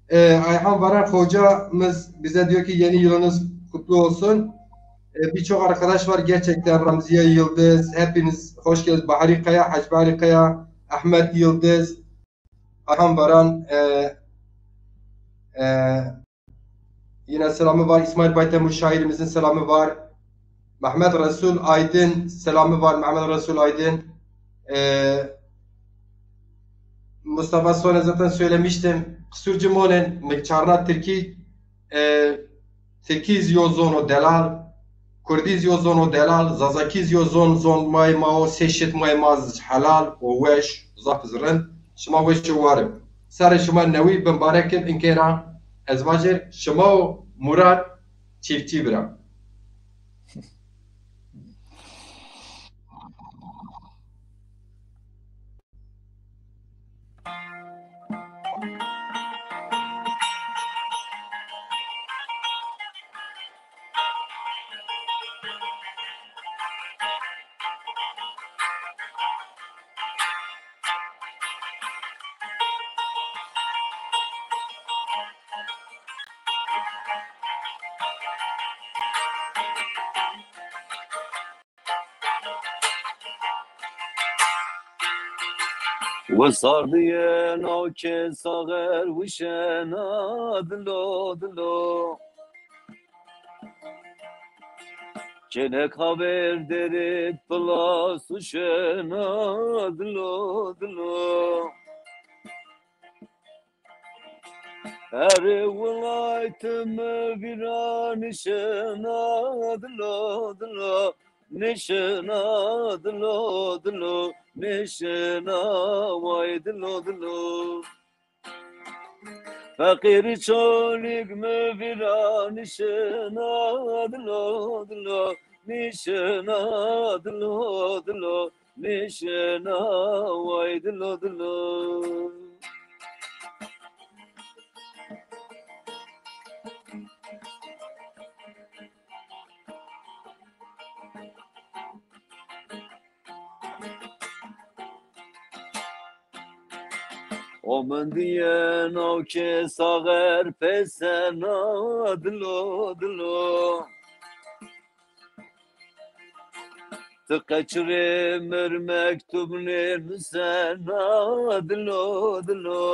E, Ayhan Varan Hoca mız bize diyor ki yeni yılınız kutlu olsun. E, birçok arkadaş var gerçekten, Ramziye Yıldız, hepiniz hoş geldiniz. Bahri Kaya, Hacı Bahri Kaya, Ahmet Yıldız, Ayhan Varan, e, e, yine selamı var. İsmail Baytemur şairimizin selamı var. Mehmet Resul Aydın selamı var. Mehmet Resul Aydın. Ee, Mustafa Soner zaten söylemiştim. Qisûr ci monên, mi çarna Tirkî, e, Tirkî zî yo zono delal, Kurdî zî yo zono delal, Zazakî zî yo zon, zon may ma o, sê şit may ma z-, helal û weş, zaf zî rind. Şima weş û war ib. Serê şima newî bimbarek ib, inkê ra ez vajir, şima û Murat Çiftçî bira. Wisardîyê nawkê saxer wişena dilo dilo. Kênek haver derê pilas wişena dilo dilo. Erê wilaytê mi vîra nişena dilo dilo, nişena dilo dilo, nişena way dilo dilo. Feqîr Çolîg mi vîra nişena dilo dilo, nişena dilo dilo, nişena way dilo dilo. O mendîyê nawkê saxer pêsena dilo dilo. Ti qeçirê mir mektub nênusena dilo dilo.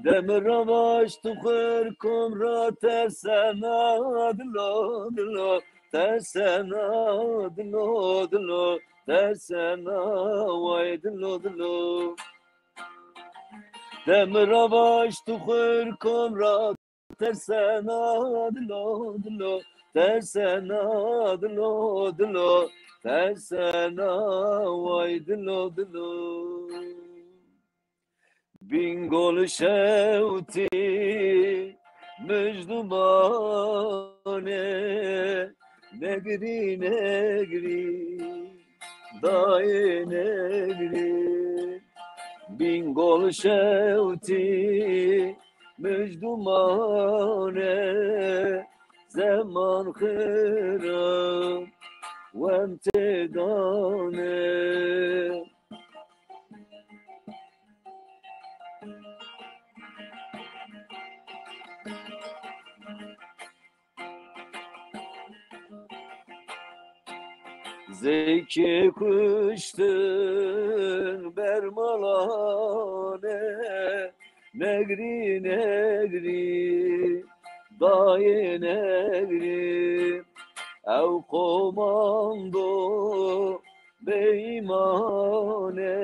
Demir Avaş tu xirkom ra tersena dilo dilo, tersena dilo dilo, tersena way dilo dilo. Demir Avaş tu xirkom ra tersena dilo dilo, tersena dilo dilo, tersena way dilo dilo. Bingol şewtî mijdumanê, negrî negrî dayê negrî. Bingol şewtî mijdumanê, zeman xirab wem têdanê. Zey kê kuştin bermalanê, negrî negrî dayê negrî. Ew komando bêîmanê,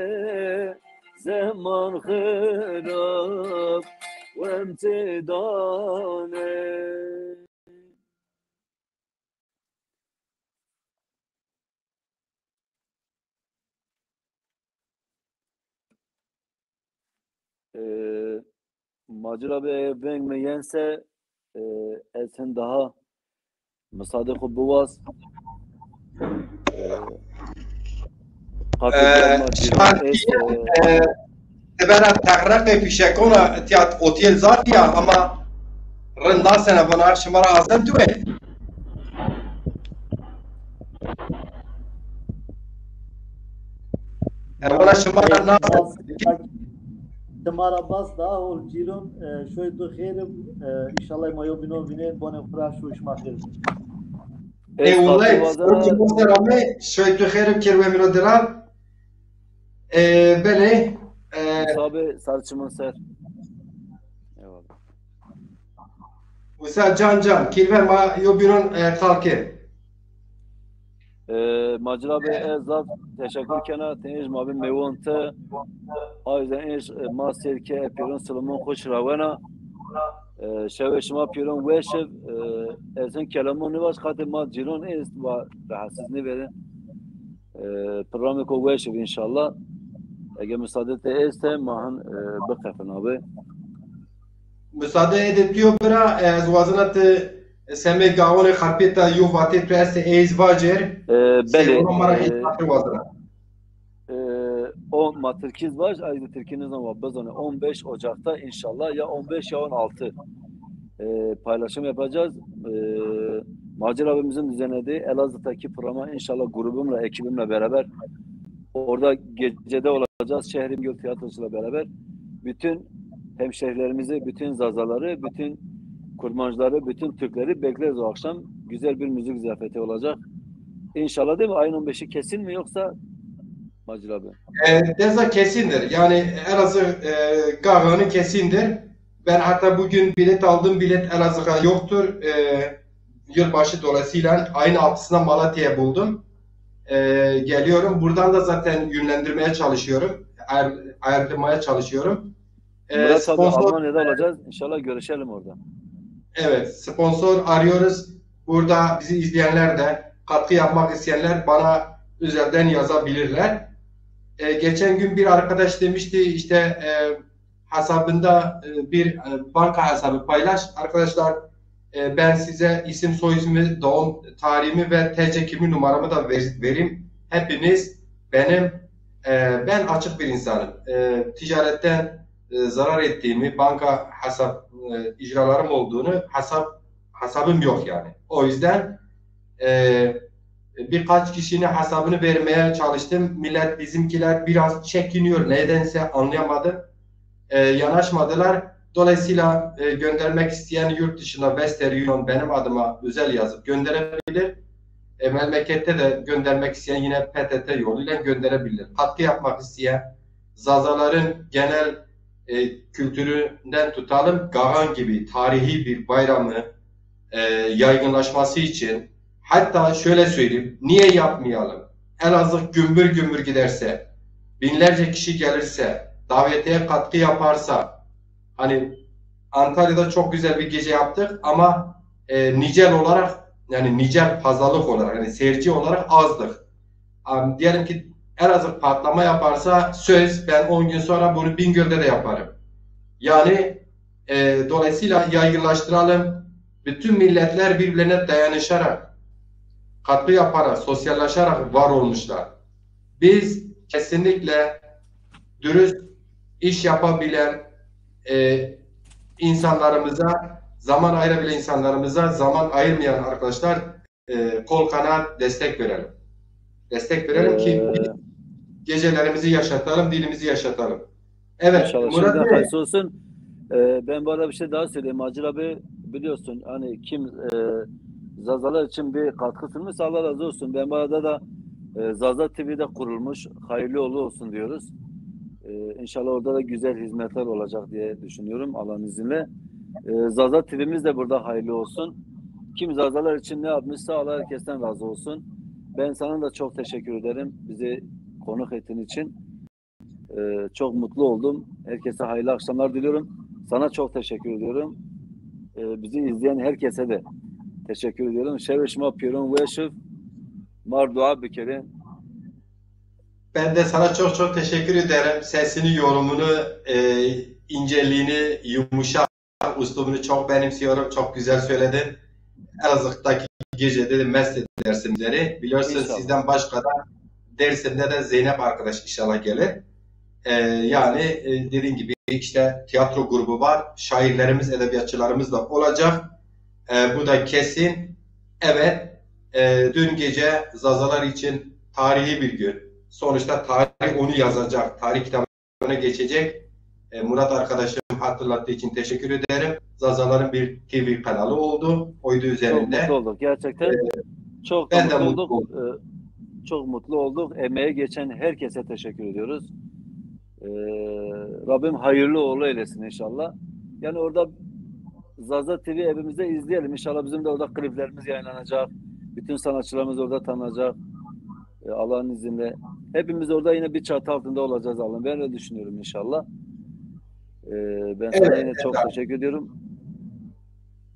zeman xirab wem têdanê. E, Macir abi, eğer veng mi yense, e, ez hin daha misade xo biwaz. E, qatê E, diyan ma şima cîran est, e, e, di vera teqreqê fîşekona itya otiyel zaf ya ama rind nasena vana şima ra azem tu ê. E, wala şima ra nas. Şima ra bas daha ol cîron, e, şoy tu xêr ib, e, înşallah ma yo bînon vînên, bonê xwu ra şoy şima xêr. Ê wulay, sarçimon ser amê, şoy tu xêr ib, kêr wemîro diral. E, belê, e, Musa abi, sarçimon ser. Eyvallah. Wisa can can, kîrve ma yo bînon, e, qal kê. E, Macir abi, ez zaf teşekkür kena, tenêj ma bi mewon ti. A yüzden êş, e, ma sêr ke pêron silomon xwu şirawena. E, şewê şima pêron weş ib, e, ez hin kelamon nivaj, xatê ma cîron est, wa rahatsız nêbêrin. E, programêko weş ib înşallah. Ege müsaade te este, ma hin, e, biqefin abi. Müsaade ede tu yo bira, e, ez wazena ti semê gawonê xapêta yo vatê tu este êz vacer. E, belê, Seyrono ma ra e, êz vacer wazena. E, o ma Tirkîz vaj, ay de Tirkî nizan wa bizanê. On beş Ocak'ta inşallah ya on beş ya on altı, e, paylaşım yapacağız. E, Macir abimizin düzenlediği Elazığ'daki programa inşallah grubumla, ekibimle beraber orada gecede olacağız. Şehri Bingöl Tiyatrosu'yla beraber bütün hemşehrilerimizi, bütün Zazaları, bütün Kurmancları, bütün Türkleri bekleriz o akşam. Güzel bir müzik ziyafeti olacak. İnşallah, değil mi? Ayın on beşi kesin mi yoksa Macir abi? E, deza kesindir. Yani Elazığ, e, Gağanı kesindir. Ben hatta bugün bilet aldım. Bilet Elazığ'a yoktur. E, yılbaşı dolayısıyla ayın altısına Malatya'ya buldum. E, geliyorum. Buradan da zaten yönlendirmeye çalışıyorum. Ayar-, ayarlamaya çalışıyorum. E, Murat abi, sponsor Almanya'da olacağız. İnşallah görüşelim orada. Evet, sponsor arıyoruz. Burada bizi izleyenler de, katkı yapmak isteyenler bana özelden yazabilirler. E, geçen gün bir arkadaş demişti, işte, e, hesabında, e, bir, e, banka hesabı paylaş. Arkadaşlar, e, ben size isim, soyismi, doğum tarihimi ve T C kimlik numaramı da ver-, vereyim. Hepiniz benim, e, ben açık bir insanım. E, ticaretten, e, zarar ettiğimi, banka hesap, e, icralarım olduğunu, hesap hesabım yok yani. O yüzden, e, birkaç kişinin hesabını vermeye çalıştım. Millet, bizimkiler biraz çekiniyor. Nedense anlayamadım. E, yanaşmadılar. Dolayısıyla, e, göndermek isteyen yurt dışına Western Union benim adıma özel yazıp gönderebilir. E, memlekette de göndermek isteyen yine P T T yoluyla gönderebilir. Katkı yapmak isteyen Zazaların genel, e, kültüründen tutalım, Gagan gibi tarihi bir bayramı, e, yaygınlaşması için, hatta şöyle söyleyeyim, niye yapmayalım? Elazığ gümbür gümbür giderse, binlerce kişi gelirse, davetiye katkı yaparsa, hani Antalya'da çok güzel bir gece yaptık ama, e, nicel olarak, yani nicel pazarlık olarak, yani seyirci olarak azdık. Am, diyelim ki Elazığ patlama yaparsa söz, ben on gün sonra bunu Bingöl'de de yaparım. Yani, e, dolayısıyla yaygınlaştıralım. Bütün milletler birbirlerine dayanışarak, katkı yaparak, sosyallaşarak var olmuşlar. Biz kesinlikle dürüst iş yapabilen, e, insanlarımıza, zaman ayırabilen insanlarımıza zaman ayırmayan arkadaşlar, e, kol kanat destek verelim. Destek verelim ki Ee, biz gecelerimizi yaşatalım, dilimizi yaşatalım. Evet, İnşallah. Murat Şimdiden Bey. Hayırlısı olsun. Ee, ben bu arada bir şey daha söyleyeyim. Macir abi, biliyorsun hani kim, e, Zazalar için bir katkı sunmuşsa Allah razı olsun. Ben bu arada da, e, Zaza T V'de kurulmuş. Hayırlı uğurlu olsun diyoruz. Ee, inşallah orada da güzel hizmetler olacak diye düşünüyorum Allah'ın izniyle. Ee, Zaza T V'miz de burada hayırlı olsun. Kim Zazalar için ne yapmışsa Allah herkesten razı olsun. Ben sana da çok teşekkür ederim bizi konuk ettiğin için. Ee, çok mutlu oldum. Herkese hayırlı akşamlar diliyorum. Sana çok teşekkür ediyorum. Ee, bizi izleyen herkese de teşekkür ediyorum. Şevê şima pêron weş ib, ma rê dua bikerê. Ben de sana çok çok teşekkür ederim. Sesini, yorumunu, e, inceliğini, yumuşak üslubunu çok benimsiyorum. Çok güzel söyledin. Elazığ'daki gecede de mest edersin bizleri. Biliyorsunuz, İnşallah. Sizden başka da Dersim'de de Zeynep arkadaş inşallah gelir. E, yani, e, dediğim gibi işte tiyatro grubu var. Şairlerimiz, edebiyatçılarımız da olacak. E, bu da kesin. Evet, e, dün gece Zazalar için tarihi bir gün. Sonuçta tarih onu yazacak. Tarih kitabına geçecek. E, Murat arkadaşım hatırlattığı için teşekkür ederim. Zazaların bir T V kanalı oldu. Oydu üzerinde. Çok mutlu olduk. Gerçekten çok da mutlu olduk. E, çok mutlu olduk. Emeği geçen herkese teşekkür ediyoruz. E, Rabbim hayırlı uğurlu eylesin inşallah. Yani orada Zaza T V evimizde izleyelim. İnşallah bizim de orada kliplerimiz yayınlanacak. Bütün sanatçılarımız orada tanınacak. E, Allah'ın izniyle. Hepimiz orada yine bir çatı altında olacağız Allah'ım. Ben öyle düşünüyorum inşallah. E, ben sana yine çok teşekkür ediyorum.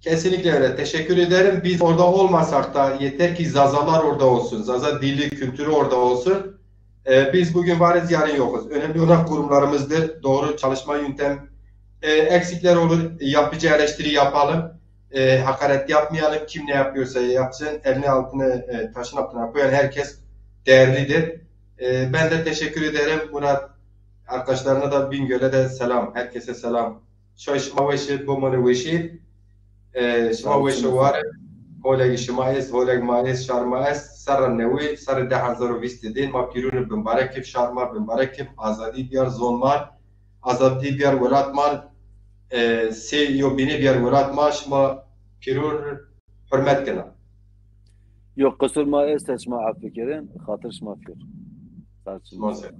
Kesinlikle öyle. Teşekkür ederim. Biz orada olmasak da yeter ki Zazalar orada olsun. Zaza dili, kültürü orada olsun. E, biz bugün varız, yarın yokuz. Önemli olan kurumlarımızdır. Doğru çalışma yöntem. E, eksikler olur. Yapıcı eleştiri yapalım. E, hakaret yapmayalım. Kim ne yapıyorsa yapsın. Elini altını, e, taşın altına koyan herkes değerlidir. E, ben de teşekkür ederim. Murat arkadaşlarına da, Bingöl'e de selam. Herkese selam. Şoy şima weş ê, bimanê weşî. E, şima weş û war ê. Holegî şima est, holeg ma est, şar ma est. Serra newî, serrê di hezar û vîstî dîn ma pîrûnî bimbarek kib, şar ma bimbarek kib, azadî biyar zon ma, azadî biyar welat ma, e, sey yo bînî biyar welat ma, şima pîrûn hurmet kena. Yo qisur ma est, şima af bikerên, xatir şima pîr. Sağ olun. Şima ser.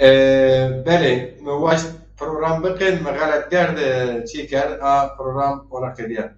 E, belê, mi waşt program bikin, mi xelet kerd, e, çi kerd, a program ona qediya.